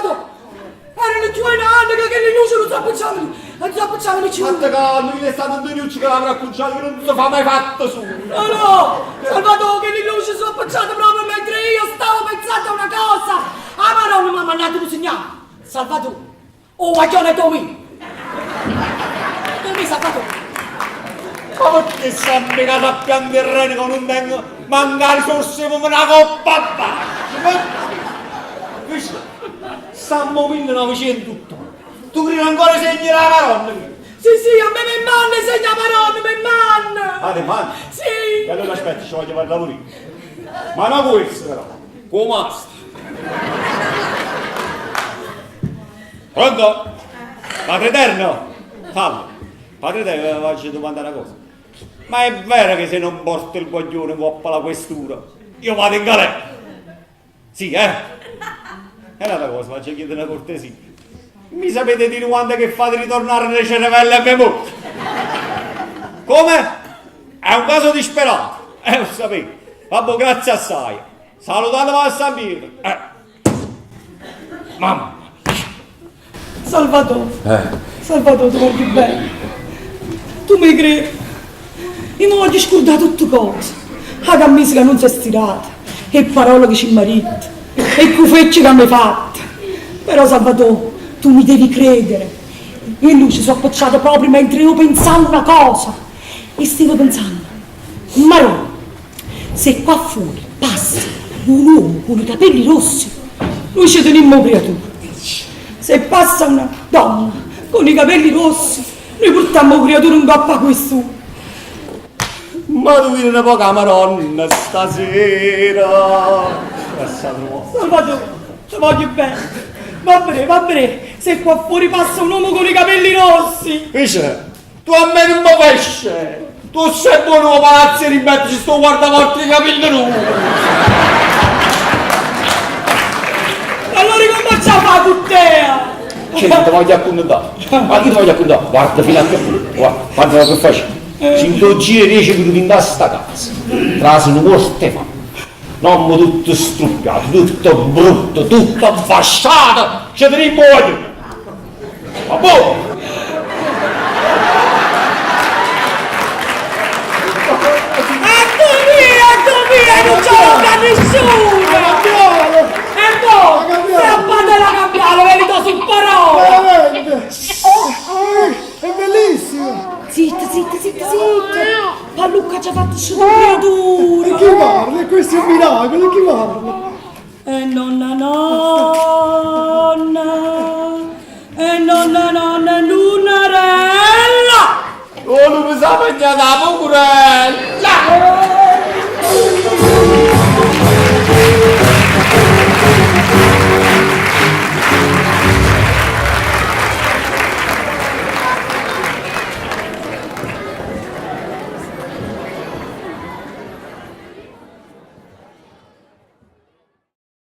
Salvatore! Erano cchiù 'e n'anno che chelle luci non s'appicciavano, non s'appicciavano cchiù. Fatte calmo, chi è stato Antoniuccio che l'avrà accunciato, che non si fa mai fatto su. No, no! Salvatore, chelle luci sono appicciate proprio mentre io stavo pensando a una cosa! 'A Maronna m'ha mandato un segnale! Salvatore, 'o guaglione è tuo mio! Tuo mio, Salvatore! Ma perché sta megata a pian terreno che non tengo manca risorse come una coppa a bacio? Questo, stiamo 1908. Tu credi ancora segni la Maronna? Sì, sì, a me mi manna, segna la Maronna, mi manna! Ah, te manna? Sì! E allora aspetta, ci voglio parlare pure io. Ma non questo però, come sta? Pronto? Padre Eterno? Fallo. Padre Eterno, voglio domandare una cosa. Ma è vero che se non porto il guaglione in coppa alla questura, io vado in galera? Sì, eh? È un'altra cosa, faccio chiedere una cortesia. Mi sapete dire quando è che fate ritornare le cerevelle a mia moglie? Come? È un caso disperato. Lo sapete. Vabbè, grazie assai. Salutate a San Pietro. Mamma. Salvatore. Salvatore, ti voglio bene. Tu mi credi? Io mi voglio scordare tutte cose. La camisa che non si è stirata, e parole che ci mi detto, e il cufeccio che mi hai fatto. Però Salvatore, tu mi devi credere. E lui ci sono appicciato proprio mentre io pensavo una cosa. E stavo pensando, Marò, se qua fuori passa un uomo con i capelli rossi, noi ci teniamo creatura. Se passa una donna con i capelli rossi, noi portiamo creatura in coppa a questo. Ma tu vieni una poca Maronna stasera. Salvatore, ti voglio bene. Va bene, va bene. Se qua fuori passa un uomo con i capelli rossi. Dice, tu a me non mi pesce. Tu sei buono palazzo e rimettici sto guardaporti i capelli rossi. Allora come ci fa con te? Cioè, ti voglio accontentare. Ma chi ti voglio accontentare? Guarda fino a che punto. Guarda, guarda che faccio. Se in due giri 10 minuti in sta casa, trase un morte fa. Un tutto struppiato, tutto brutto, tutto affasciato, ci te ne voglio. Ma boh! Ecco via, ecco via, non ce l'ho da nessuno! E poi, strappate la cambiale, ve li do su parola! Veramente! È bellissimo! Zitta, zitta, zitta, zitta! Pallucca ci ha fatto uscire creatura! E chi parla? Questo è un miracolo, chi parla? E nonna nonna, e nonna nonna lunarella! Oh, non mi sa mangiare la pecurella!